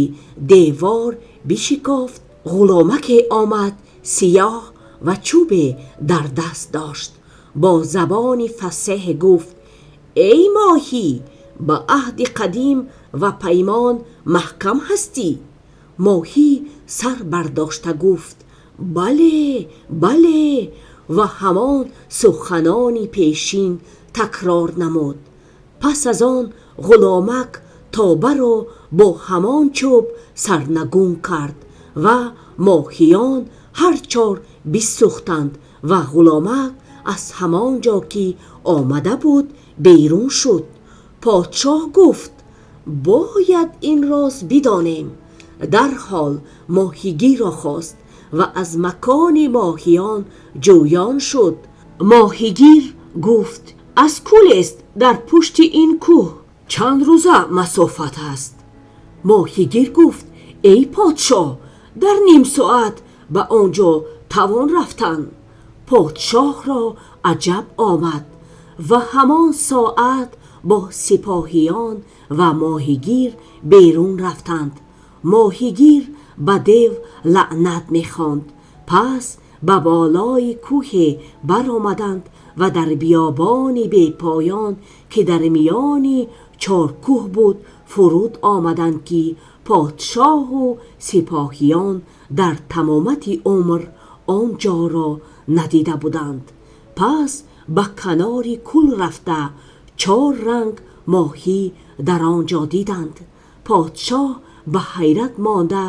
девор бишикофт. Ғуломаке омад сиёҳ ва чӯбе дар даст дошт. Бо забони фасеҳ гуфт: «Эй моҳӣ, ба аҳди қадим ва паймон маҳкам ҳастӣ?» Моҳӣ сар бардошта гуфт: «Бале, бале», ва ҳамон суханони пешин такрор намуд. Пас аз он ғуломак тобаро бо ҳамон чӯб сарнагун кард ва моҳиён ҳар чор бисӯхтанд ва ғуломак аз ҳамон ҷо ки омада буд берун шуд. Подшоҳ гуфт: «Бояд ин роз бидонем». Дарҳол моҳигирро хост ва аз макони моҳиён ҷӯён шуд. Моҳигир гуфт: «Аз кӯл аст дар пушти ин кӯҳ. Чанд рӯза масофат аст?» Моҳигир гуфт: «Эй подшоҳ, дар ним соат ба он ҷо тавон рафтан». Подшоҳро аҷаб омад ва ҳамон соат бо сипоҳиён ва моҳигир берун рафтанд. Моҳигир ба дев лаънат мехонд. Пас ба болои кӯҳе баромаданд ва дар биёбони бепоён, ки дар миёни чор кӯҳ буд, фуруд омаданд, ки подшоҳ ва сипоҳиён дар тамомияти умр он ҷоро надида буданд. Пас ба канори кӯл рафта, чор ранг моҳӣ дар он ҷо диданд. Подшоҳ ба ҳайрат монда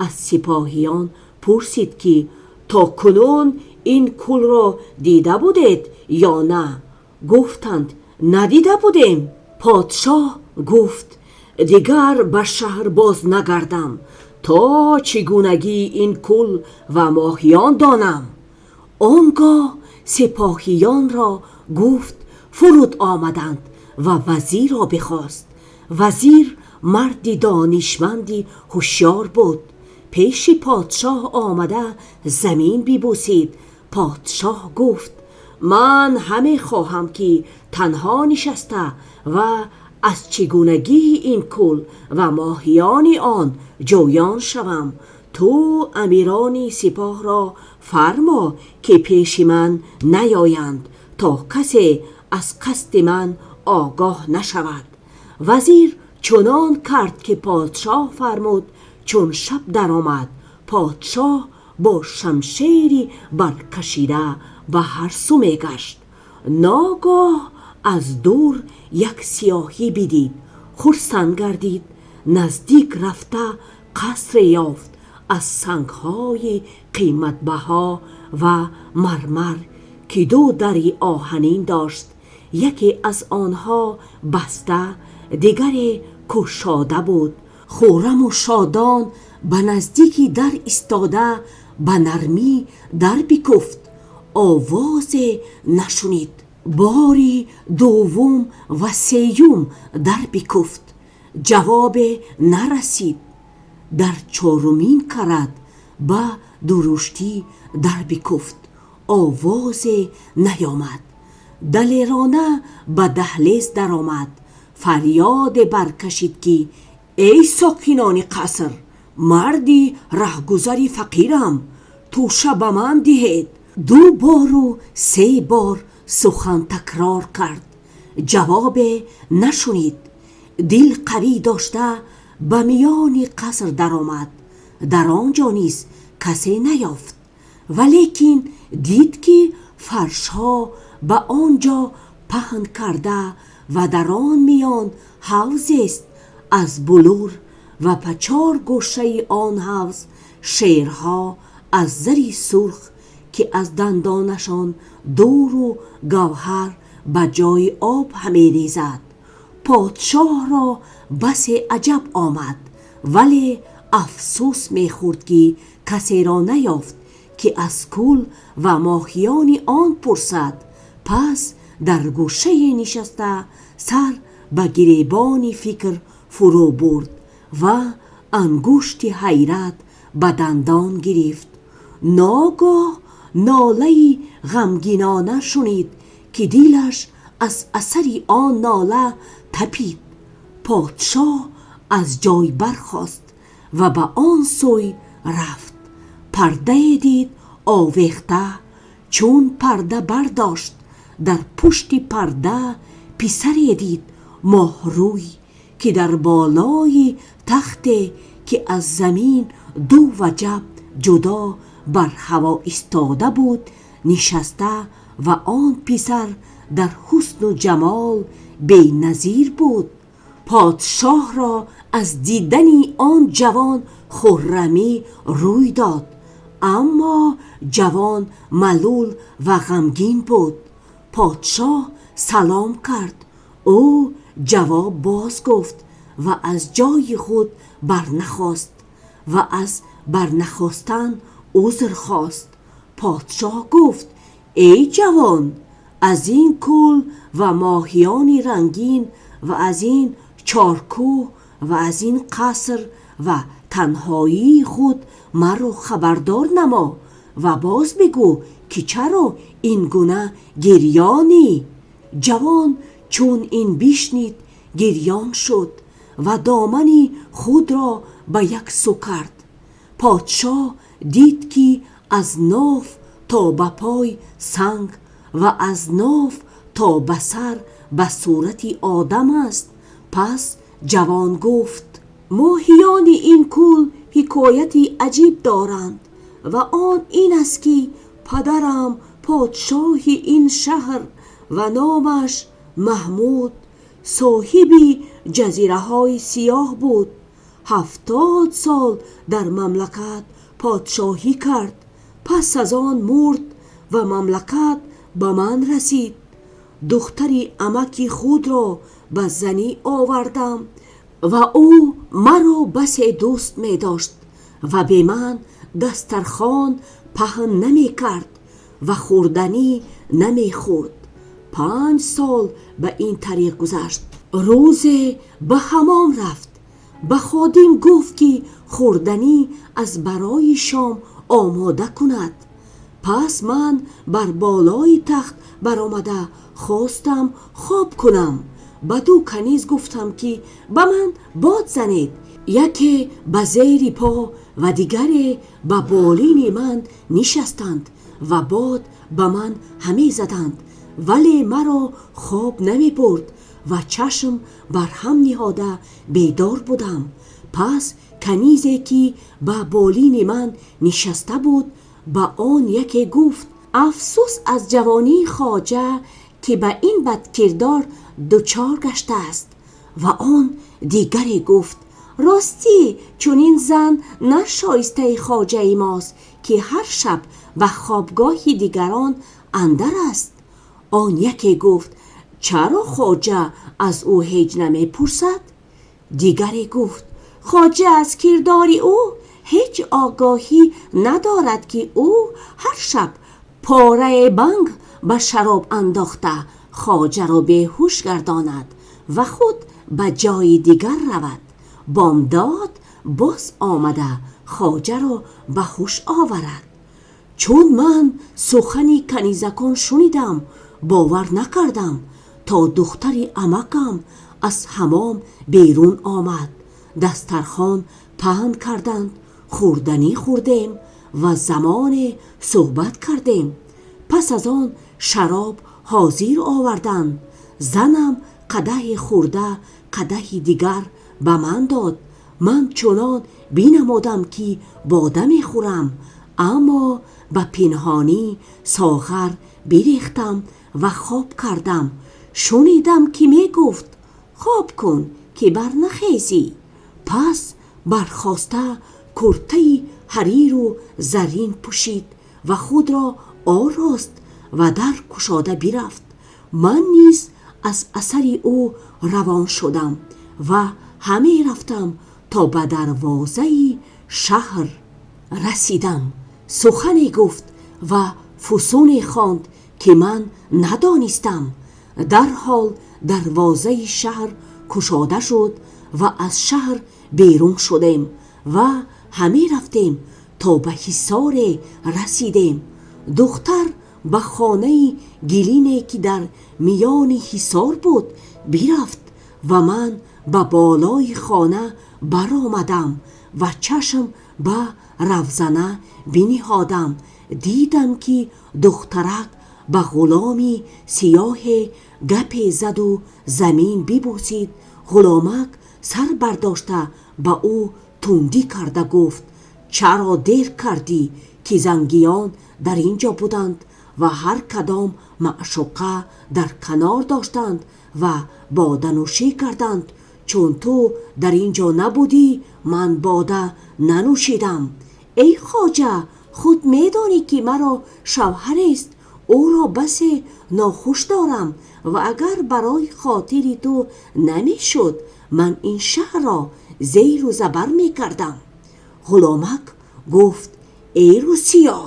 аз сипоҳиён пурсид, ки то кунун ин кӯлро дида будед ё не? Гуфтанд: «Надида будем». Подшоҳ гуфт: «Дигар ба шаҳр боз нагардам, то чигунагии ин кӯл ва моҳиён донам». Он гоҳ сипоҳиёнро гуфт фуруд омаданд ва вазирро бихост. Вазир марди донишманди ҳушёр буд. Пеши подшоҳ омада замин бибӯсид. Подшоҳ гуфт: «Ман ҳама хоҳам, ки танҳо нишаста ва аз чигунагии ин кӯл ва моҳиёни он ҷӯён шавам. Ту амирони сипоҳро фармо, ки пеши ман наёянд, то касе аз қасди ман огоҳ нашавад». Вазир чунон кард, ки подшоҳ фармуд. Чун шаб даромад, подшоҳ бо шамшери баркашида ба ҳар су мегашт. Ногоҳ аз дур як сиёҳӣ бидид. Хурсанд гардид. Наздик рафта қасре ёфт аз сангҳои қиматбаҳо ва мармар, ки ду дари оҳанин дошт. Яке аз онҳо баста, дигаре кушода буд. Хуррам ва шодон ба наздикии дар истода, ба нармӣ дар бикӯфт. Овозе нашунид. Бори дуввум ва севвум дар бикӯфт. Ҷавобе нарасид. Дар чаҳорумин карат ба дурӯштӣ дар бикӯфт. Овозе наёмад. Далерона ба даҳлез даромад. Фарёде баркашид, ки эй сокинони қаср, марди роҳгузари фақирам, тӯша ба ман диҳед. Ду бор ва се бор сухан такрор кард. Ҷавобе нашунид. Дил қавӣ дошта ба миёни қаср даромад. Дар он ҷо низ касе наёфт. Валекин дид, ки фаршҳо ба он ҷо паҳн карда ва дар он миён ҳавзе аст аз булур ва ба чор гӯшаи он ҳавз шерҳо аз зари сурх, ки аз дандонашон дур ва гавҳар ба ҷои об ҳамерезад. Подшоҳро басе аҷаб омад, вале афсӯс мехӯрд, ки касеро наёфт, ки аз кӯл ва моҳиёни он пурсад. Пас дар гӯшае нишаста, сар ба гиребони фикр фуру бурд ва ангушти ҳайрат ба дандон гирифт. Ногоҳ нолаи ғамгинона шунид, ки дилаш аз асари он нола тапид. Подшоҳ аз ҷой бархост ва ба он сӯй рафт. Пардае дид овехта. Чун парда бардошт, дар пушти парда писаре дид моҳрӯй, ки дар болои тахте, ки аз замин ду вачаб ҷудо бар ҳаво истода буд, нишаста, ва он писар дар ҳусну ҷамол беназир буд. Подшоҳро аз дидани он ҷавон хуррамӣ рӯй дод. Аммо ҷавон малул ва ғамгин буд. Подшоҳ салом кард. Ӯ ҷавоб боз гуфт ва аз ҷои худ барнахост ва аз барнахостан узр хост. Подшоҳ гуфт: «Эй ҷавон, аз ин кӯл ва моҳиёни рангин ва аз ин чоркӯҳ ва аз ин қаср ва танҳоии худ маро хабардор намо ва боз бигӯ, ки чаро инчунин гирёнӣ?» Ҷавон чун ин бишнид, гирён шуд ва домани худро ба як сӯ кард. Подшоҳ дид, ки аз ноф то ба пой санг ва аз ноф то ба сар ба сурати одам аст. Пас ҷавон гуфт: «Моҳиёни ин кӯл ҳикояти аҷиб доранд ва он ин аст, ки падарам подшоҳи ин шаҳр ва номаш Маҳмуд, соҳиби ҷазираҳои сиёҳ буд. 70 сол дар мамлакат подшоҳӣ кард. Пас аз он мурд ва мамлакат ба ман расид. Духтари амаи худро ба занӣ овардам ва ӯ маро басе дӯст медошт ва бе ман дастархон паҳн намекард ва хӯрданӣ намехӯрд. 5 сол ба ин тариқ гузашт. Рӯзе ба ҳаммом рафт. Ба ходим гуфт, ки хӯрданӣ аз барои шом омода кунад. Пас ман бар болои тахт баромада хостам хоб кунам. Ба ду каниз гуфтам, ки ба ман бод занед. Яке ба зери по ва дигаре ба болини ман нишастанд ва бод ба ман ҳамезаданд. Вале маро хоб намебурд ва чашм бар ҳам ниҳода бедор будам. Пас канизе, ки ба болини ман нишаста буд, ба он яке гуфт: «Афсӯс аз ҷавонии хоҷа, ки ба ин бадкирдор дучор гаштааст.» Ва он дигаре гуфт: «Ростӣ чунин зан на шоистаи хоҷаи мост, ки ҳар шаб ба хобгоҳи дигарон андар аст.» Он яке гуфт: «Чаро хоҷа аз ӯ ҳеҷ намепурсад?» Дигаре гуфт: «Хоҷа аз кирдори ӯ ҳеҷ огоҳӣ надорад, ки ӯ ҳар шаб пора банг ба шароб андохта хоҷаро беҳуш гардонад ва худ ба ҷои дигар равад. Бомдод боз омада хоҷаро ба ҳуш оварад.» Чун ман сухани канизакон шунидам, бовар накардам, то духтари амакам аз ҳаммом берун омад. Дастархон паҳн карданд, хӯрданӣ хӯрдем ва замоне суҳбат кардем. Пас аз он шароб ҳозир оварданд. Занам қадаҳе хӯрда, қадаҳи дигар ба ман дод. Ман чунон бинамодам, ки бода мехӯрам, аммо ба пинҳонӣ соғар рехтам ва хоб кардам. Шунидам, ки мегуфт: «Хоб кун, ки барнахезӣ.» Пас бархоста куртаи ҳарир ва заррин пӯшид ва худро орост ва дар кушода бирафт. Ман низ аз асари ӯ равон шудам ва ҳаме рафтам то ба дарвозаи шаҳр расидам. Сухане гуфт ва фусуне хонд, ки ман надонистам. Дар ҳол дарвозаи шаҳр кушода шуд ва аз шаҳр берун шудем ва ҳаме рафтем то ба ҳисоре расидем. Духтар ба хонаи гилине, ки дар миёни ҳисор буд, бирафт ва ман ба болои хона баромадам ва чашм ба равзана бинҳодам. Дидам, ки духтарак ба ғуломи сиёҳе гапе зад ва замин бибӯсид. Ғуломак сар бардошта ба ӯ тундӣ карда гуфт: «Чаро дер кардӣ, ки зангиён дар инҷо буданд ва ҳар кадом маъшуқа дар канор доштанд ва боданӯшӣ карданд? Чун ту дар инҷо набудӣ, ман бода нанӯшидам.» «Эй хоҷа, худ медонӣ, ки маро шавҳаре аст, ӯро басе нохуш дорам ва агар барои хотири ту намешуд, ман ин шаҳрро зеру забар мекардам.» Ғуломак гуфт: «Эй рӯсиёҳ,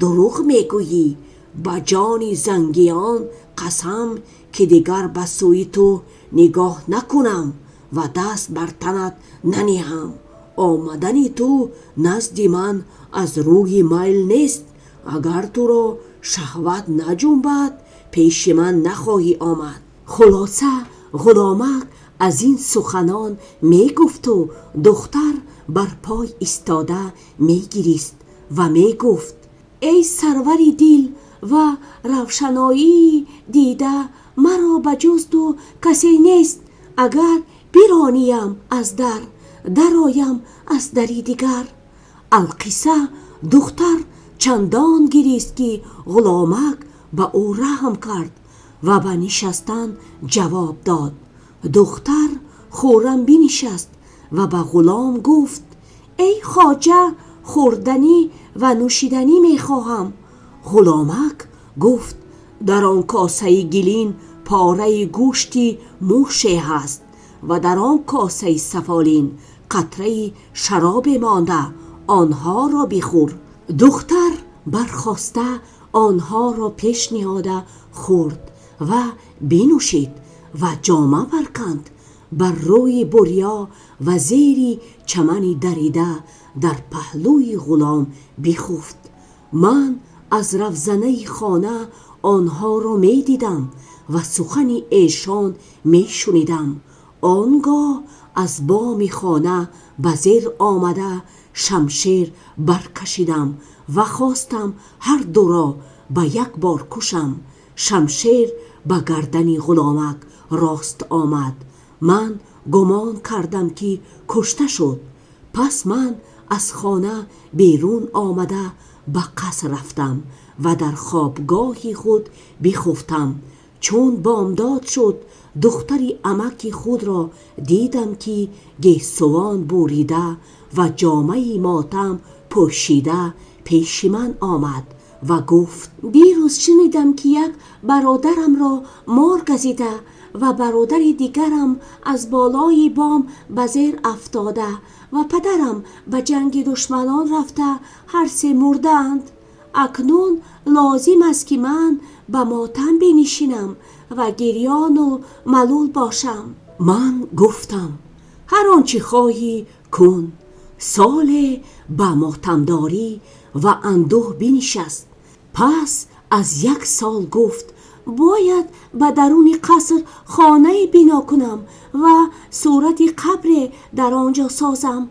дурӯғ мегӯӣ. Ба ҷони зангиён қасам, ки дигар ба сӯи ту нигоҳ накунам ва даст бар танат нанҳам. Омадани ту назди ман аз рӯи майл нест. Агар туро шаҳват наҷунбад, пеши ман нахоҳӣ омад.» Хулоса, ғуломак аз ин суханон мегуфт ва духтар бар пой истода мегирист ва мегуфт: «Эй сарвари дил ва равшаноии дида, маро ба ҷуз ту касе нест. Агар бираниям аз дар, дароям аз дари дигар.» Алқисса, духтар чандон гирист, ки ғуломак ба ӯ раҳм кард ва ба нишастан ҷавоб дод. Духтар хуррам бинишаст ва ба ғулом гуфт: «Эй хоҷа, хӯрданӣ ва нӯшиданӣ мехоҳам.» Ғуломак гуфт: «Дар он косаи гилин пораи гӯшти муше аст ва дар он косаи сафолин қатраи шароб монда, онҳоро бихӯр.» Духтар бархоста онҳоро пеш ниҳода хӯрд ва бинӯшид ва ҷома барканд. Бар рӯи бӯрё ва зери чамане дарида дар паҳлӯи ғулом бихуфт. Ман аз равзанаи хона онҳоро медидам ва сухани эшонро мешунидам. Он гоҳ аз боми хона ба зер омада шамшер баркашидам ва хостам ҳар дуро ба як бор кушам. Шамшер ба гардани ғуломак рост омад. Ман гумон кардам, ки кушта шуд. Пас ман аз хона берун омада ба қаср рафтам ва дар хобгоҳи худ бихуфтам. Чун бомдод шуд, духтари амаи худро дидам, ки гесӯвон бурида ва ҷомаи мотам пӯшида пеши ман омад ва гуфт: «Дирӯз шунидам, ки як бародарамро мор газида ва бародари дигарам аз болои бом ба зер афтода ва падарам ба ҷанги душманон рафта, ҳар се мурдаанд. Акнун лозим аст, ки ман ба мотам биншинам ва гирён ва малул бошам.» Ман гуфтам: «Ҳар он чи хоҳӣ кун.» Соле ба мотамдорӣ ва андӯҳ бинишаст. Пас аз як сол гуфт: «Бояд ба дарун қаср хонае бино кунам ва сурати қабре дар он ҷо созам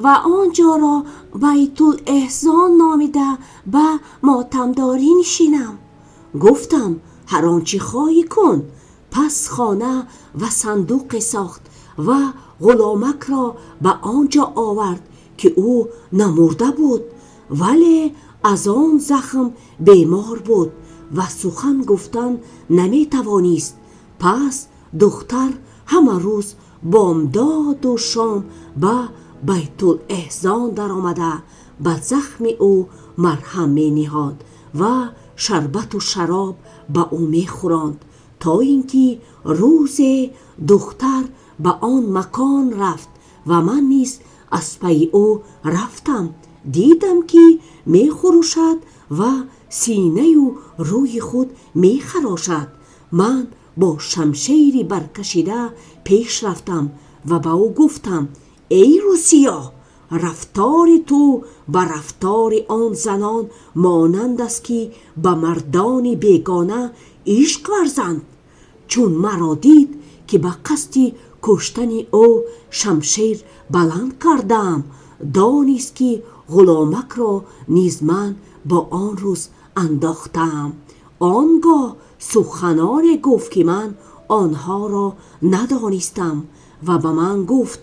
ва он ҷоро Байтулаҳзон номида ба мотамдорӣ нишинам.» Гуфтам: «Ҳар он чи хоҳӣ кун.» Пас хона ва сандуқе сохт ва ғуломакро ба он ҷо овард, ки ӯ намурда буд, вале аз он захм бемор буд ва сухан гуфтан наметавонист. Пас духтар ҳама рӯз бомдод ва шом ба Байтулаҳзон даромада ба захми ӯ марҳам мениҳод ва шарбат ва шароб ба ӯ мехӯронд. То ин ки рӯзе духтар ба он макон рафт ва ман низ аз пайи ӯ рафтам. Дидам, ки мехурӯшад ва синаю рӯи худ мехарошад. Ман бо шамшери баркашида пеш рафтам ва ба ӯ гуфтам: «Эй Русия, рафтори ту ба рафтори он занон монанд аст, ки ба мардони бегона ишқ варзанд». Чун маро дид, ки ба қасди куштани ӯ шамшер баланд кардаам, донист, ки ғуломакро низ ман бо он рӯз андохтаам. Он гоҳ суханоне гуфт, ки ман онҳоро надонистам, ва ба ман гуфт: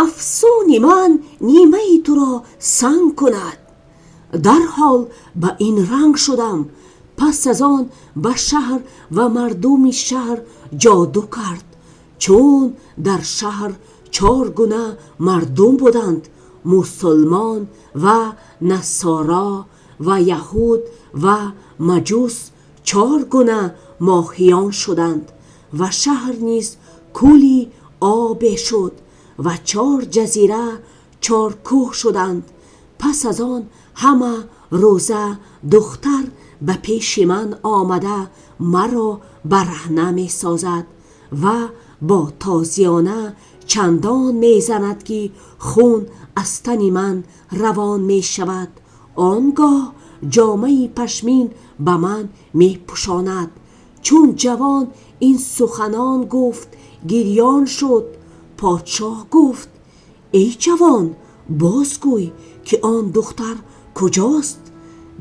«Афсуни ман нимаи туро санг кунад». Дарҳол ба ин ранг шудам. Пас аз он ба шаҳр ва мардуми шаҳр ҷоду кард. Чун дар шаҳр чор гуна мардум буданд, мусулмон ва насоро ва яҳуд ва маҷус, чор гуна моҳиён шуданд ва шаҳр низ кӯли обӣ шуд ва чор ҷазира чор кӯҳ шуданд. Пас аз он ҳама рӯза духтар ба пеши ман омада маро бараҳна месозад ва бо тозиёна чандон мезанад, ки хун аз тани ман равон мешавад. Он гоҳ ҷомаи пашмин ба ман мепӯшонад. Чун ҷавон ин суханон гуфт, гирён шуд. Подшоҳ гуфт: «Эй ҷавон, бозгӯй, ки он духтар куҷост?»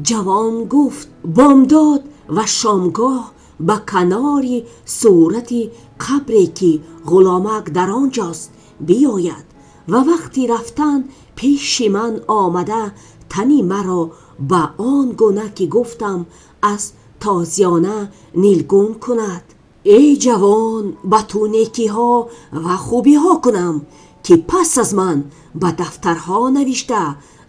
Ҷавон гуфт: «Бомдод ва шомгоҳ ба канори сурати қабре, ки ғуломак дар он ҷост, биёяд ва вақти рафтан пеши ман омада тани маро ба он гуна ки гуфтам аз тозиёна нилгун кунад. Эй ҷавон, ба ту некиҳо ва хубиҳо кунам, ки пас аз ман ба дафтарҳо навишта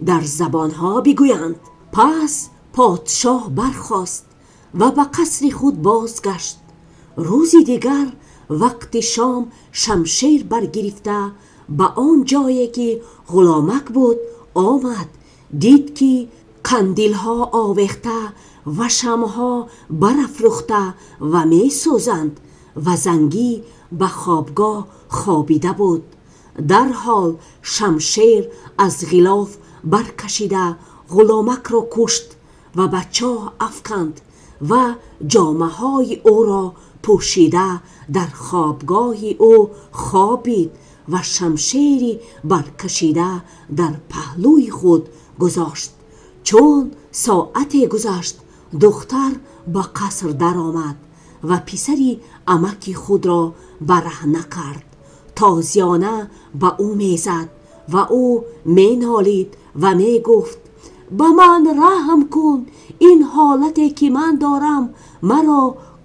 дар забонҳо бигӯянд». Пас подшоҳ бархост ва ба қасри худ бозгашт. Рӯзи дигар вақти шом шамшер баргирифта ба он ҷое ки ғуломак буд омад. Дид, ки қандилҳо овехта ва шамъҳо барафрӯхта ва месӯзанд ва зангӣ ба хобгоҳ хобида буд. Дар ҳол шамшер аз ғилоф баркашида ғуломакро кушт ва ба чоҳ афканд ва ҷомаҳои ӯро пӯшида дар хобгоҳи ӯ хобид ва шамшери баркашида дар паҳлӯи худ гузошт. Чун соате гузашт, духтар ба қаср даромад ва писари амаи худро бараҳна кард. Тозиёна ба ӯ мезад ва ӯ менолид ва мегуфт: «Ба ман раҳм кун, ин ҳолате ки ман дорам маро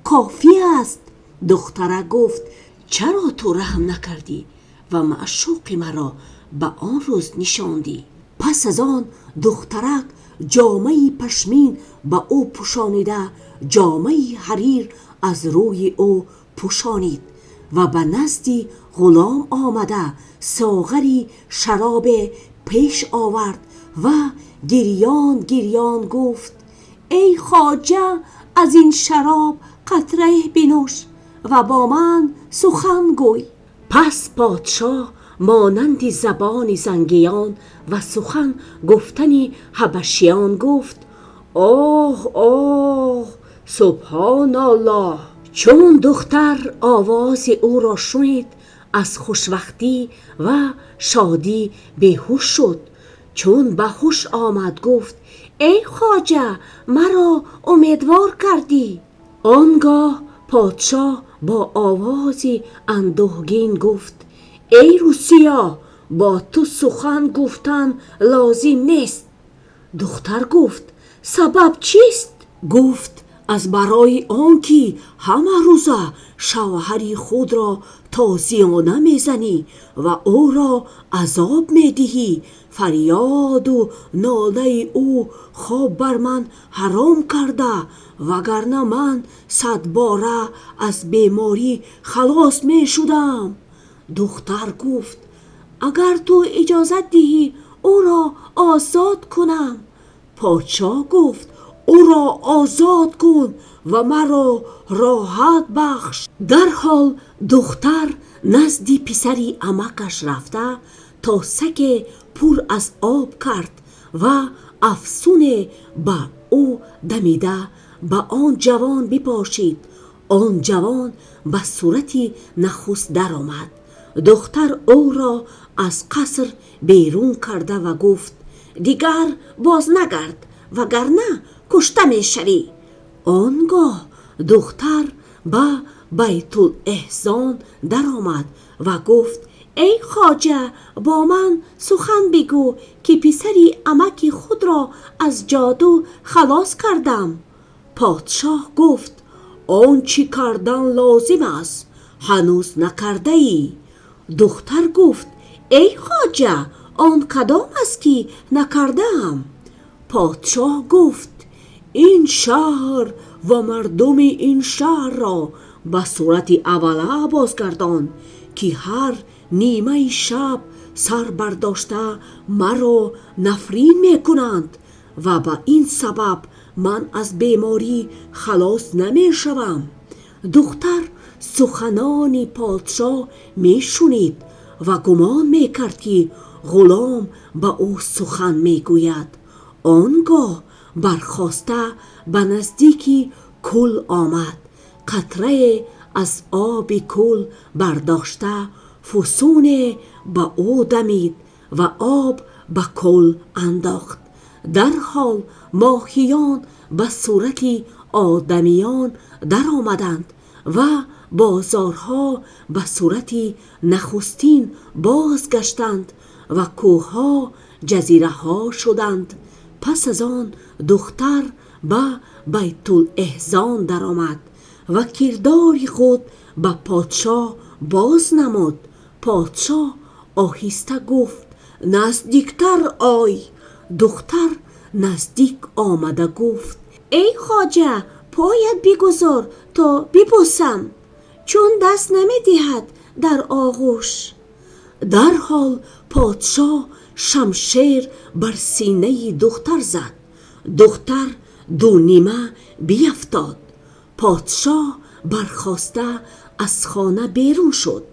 кофӣ аст». Духтарак гуфт: «Чаро ту раҳм накардӣ ва маъшуқи маро ба он рӯз нишондӣ?» Пас аз он духтарак ҷомаи пашмин ба ӯ пӯшонида, ҷомаи ҳарир аз рӯи ӯ пӯшонид ва ба назди ғулом омада соғаре шароб пеш овард ва гирён гирён гуфт: «Эй хоҷа, аз ин шароб қатрае бинӯш ва бо ман сухан гӯй». Пас подшоҳ монанди забони зангиён ва сухан гуфтани ҳабашиён гуфт: «Оҳ, оҳ, субҳоналлоҳ». Чун духтар овози ӯро шунид, аз хушбахтӣ ва шодӣ беҳуш шуд. Чун ба ҳуш омад, гуфт: «Эй хоҷа, маро умедвор кардӣ». Он гоҳ подшоҳ бо овози андӯҳгин гуфт: «Эй Русия, бо ту сухан гуфтан лозим нест». Духтар гуфт: «Сабаб чист?» Гуфт: Аз барои он ки ҳама рӯза шавҳари худро тозиёна мезанӣ ва ӯро азоб медиҳӣ, фарёд ва нолаи ӯ хоб бар ман ҳаром карда, вагарна ман сад бора аз беморӣ халос мешудам. Духтар гуфт: «Агар ту иҷозат диҳӣ, ӯро озод кунам». Подшоҳ гуфт: «Ӯро озод кун ва маро роҳат бахш». Дар ҳол духтар назди писарамакаш рафта, тосае пур аз об кард ва афсуне бар ӯ дамида ба он ҷавон бипошид. Он ҷавон ба сурати нахуст даромад. Духтар ӯро аз қаср берун карда гуфт: «Дигар боз нагард, вагарна куштан мешавӣ». Он гоҳ духтар ба Байтулаҳзон даромад ва гуфт: «Эй хоҷа, бо ман сухан бигӯ, ки писарамаки худро аз ҷоду халос кардам». Подшоҳ гуфт: «Он чи кардан лозим аст, ҳанӯз накардаӣ». Духтар гуфт: «Эй хоҷа, он кадом аст, ки накардаам?» Подшоҳ гуфт: «Ин шаҳр ва мардуми ин шаҳрро ба сурати аввал бозгардон, ки ҳар нимашаб сар бардошта маро нафрин мекунанд ва ба ин сабаб ман аз беморӣ халос намешавам». Духтар суханони подшоҳро мешунид ва гумон мекард, ки ғулом ба ӯ сухан мегӯяд. Он гоҳ бархоста ба наздикии кӯл омад. Қатрае аз оби кӯл бардошта, фасуне ба ӯ дамид ва об ба кӯл андохт. Дар ҳол моҳиён ба сурати одамиён даромаданд ва бозорҳо ба сурати нахустин бозгаштанд ва кӯҳҳо ҷазираҳо шуданд. Пас аз он духтар ба Байтулаҳзон даромад ва кирдори худро ба подшоҳ боз намуд. Подшоҳ оҳиста гуфт: «Наздиктар ой». Духтар наздик омада гуфт: «Эй хоҷа, поят бигузор то бибӯсам, чун даст намедиҳад дар оғӯш». Дар ҳол подшоҳ шамшер бар сина духтар зад. Духтар ду нима бияфтод. Подшоҳ бархоста аз хона берун шуд.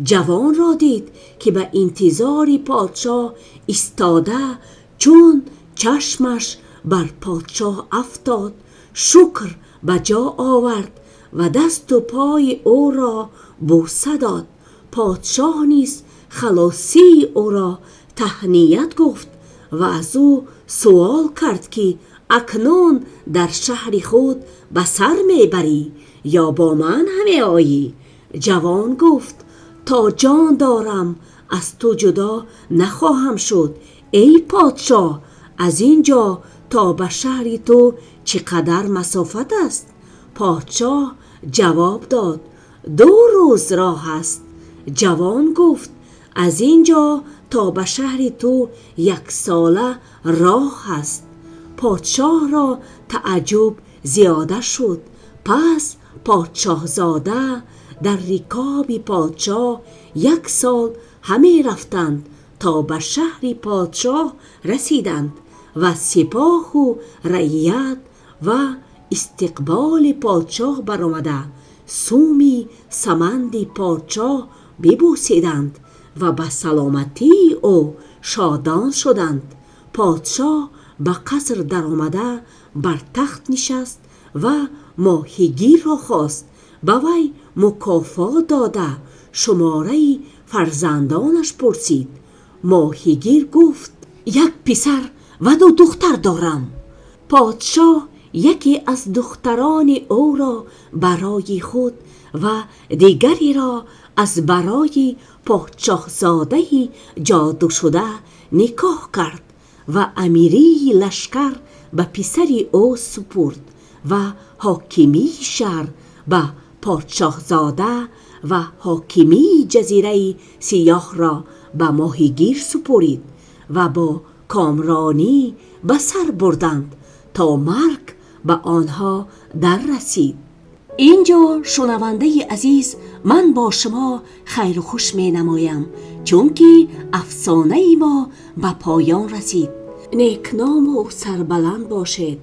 Ҷавонро дид, ки ба интизори подшоҳ истода. Чун чашмаш бар подшоҳ афтод, шукр ба ҷо овард ва даст ва пои ӯро бӯса дод. Подшоҳ низ халосии ӯро таҳният гуфт ва аз ӯ савол кард, ки акнун дар шаҳри худ ба сар мебарӣ ё бо ман ҳамеоӣ? Ҷавон гуфт: «То ҷон дорам, аз ту ҷудо нахоҳам шуд, эй подшоҳ. Аз инҷо то ба шаҳри ту чақадар масофат аст?» Подшоҳ ҷавоб дод: «Ду рӯз роҳ аст». Ҷавон гуфт: «Аз инҷо то ба шаҳри ту як сола роҳ аст». Подшоҳро таъаҷҷуб зиёда шуд. Пас подшоҳзода дар рикоби подшоҳ як сол ҳама рафтанд то ба шаҳри подшоҳ расиданд ва сипоҳ ва раъият ба истиқболи подшоҳ баромада, суми саманди подшоҳ бибӯсиданд ва ба саломатии ӯ шодон шуданд. Подшоҳ ба қаср даромада бар тахт нишаст ва моҳигирро хост, ба вай мукофот дода, шумораи фарзандонашро пурсид. Моҳигир гуфт: «Як писар ва ду духтар дорам». Подшоҳ яке аз духтарони ӯро барои худ ва дигареро аз барои подшоҳзодаи ҷодушуда никоҳ кард ва амири лашкар ба писари ӯ супурд. Ва ҳокимии шаҳр ба подшоҳзода ва ҳокимии ҷазираи Сиёҳро ба моҳигир супурд ва бо комронӣ ба сар бурданд то марг ба онҳо дар расид. Инҷо шунавандаи азиз, ман бо шумо хайру хуш менамоям, чунки афсонаи мо ба поён расид. Некном ва сарбаланд бошед.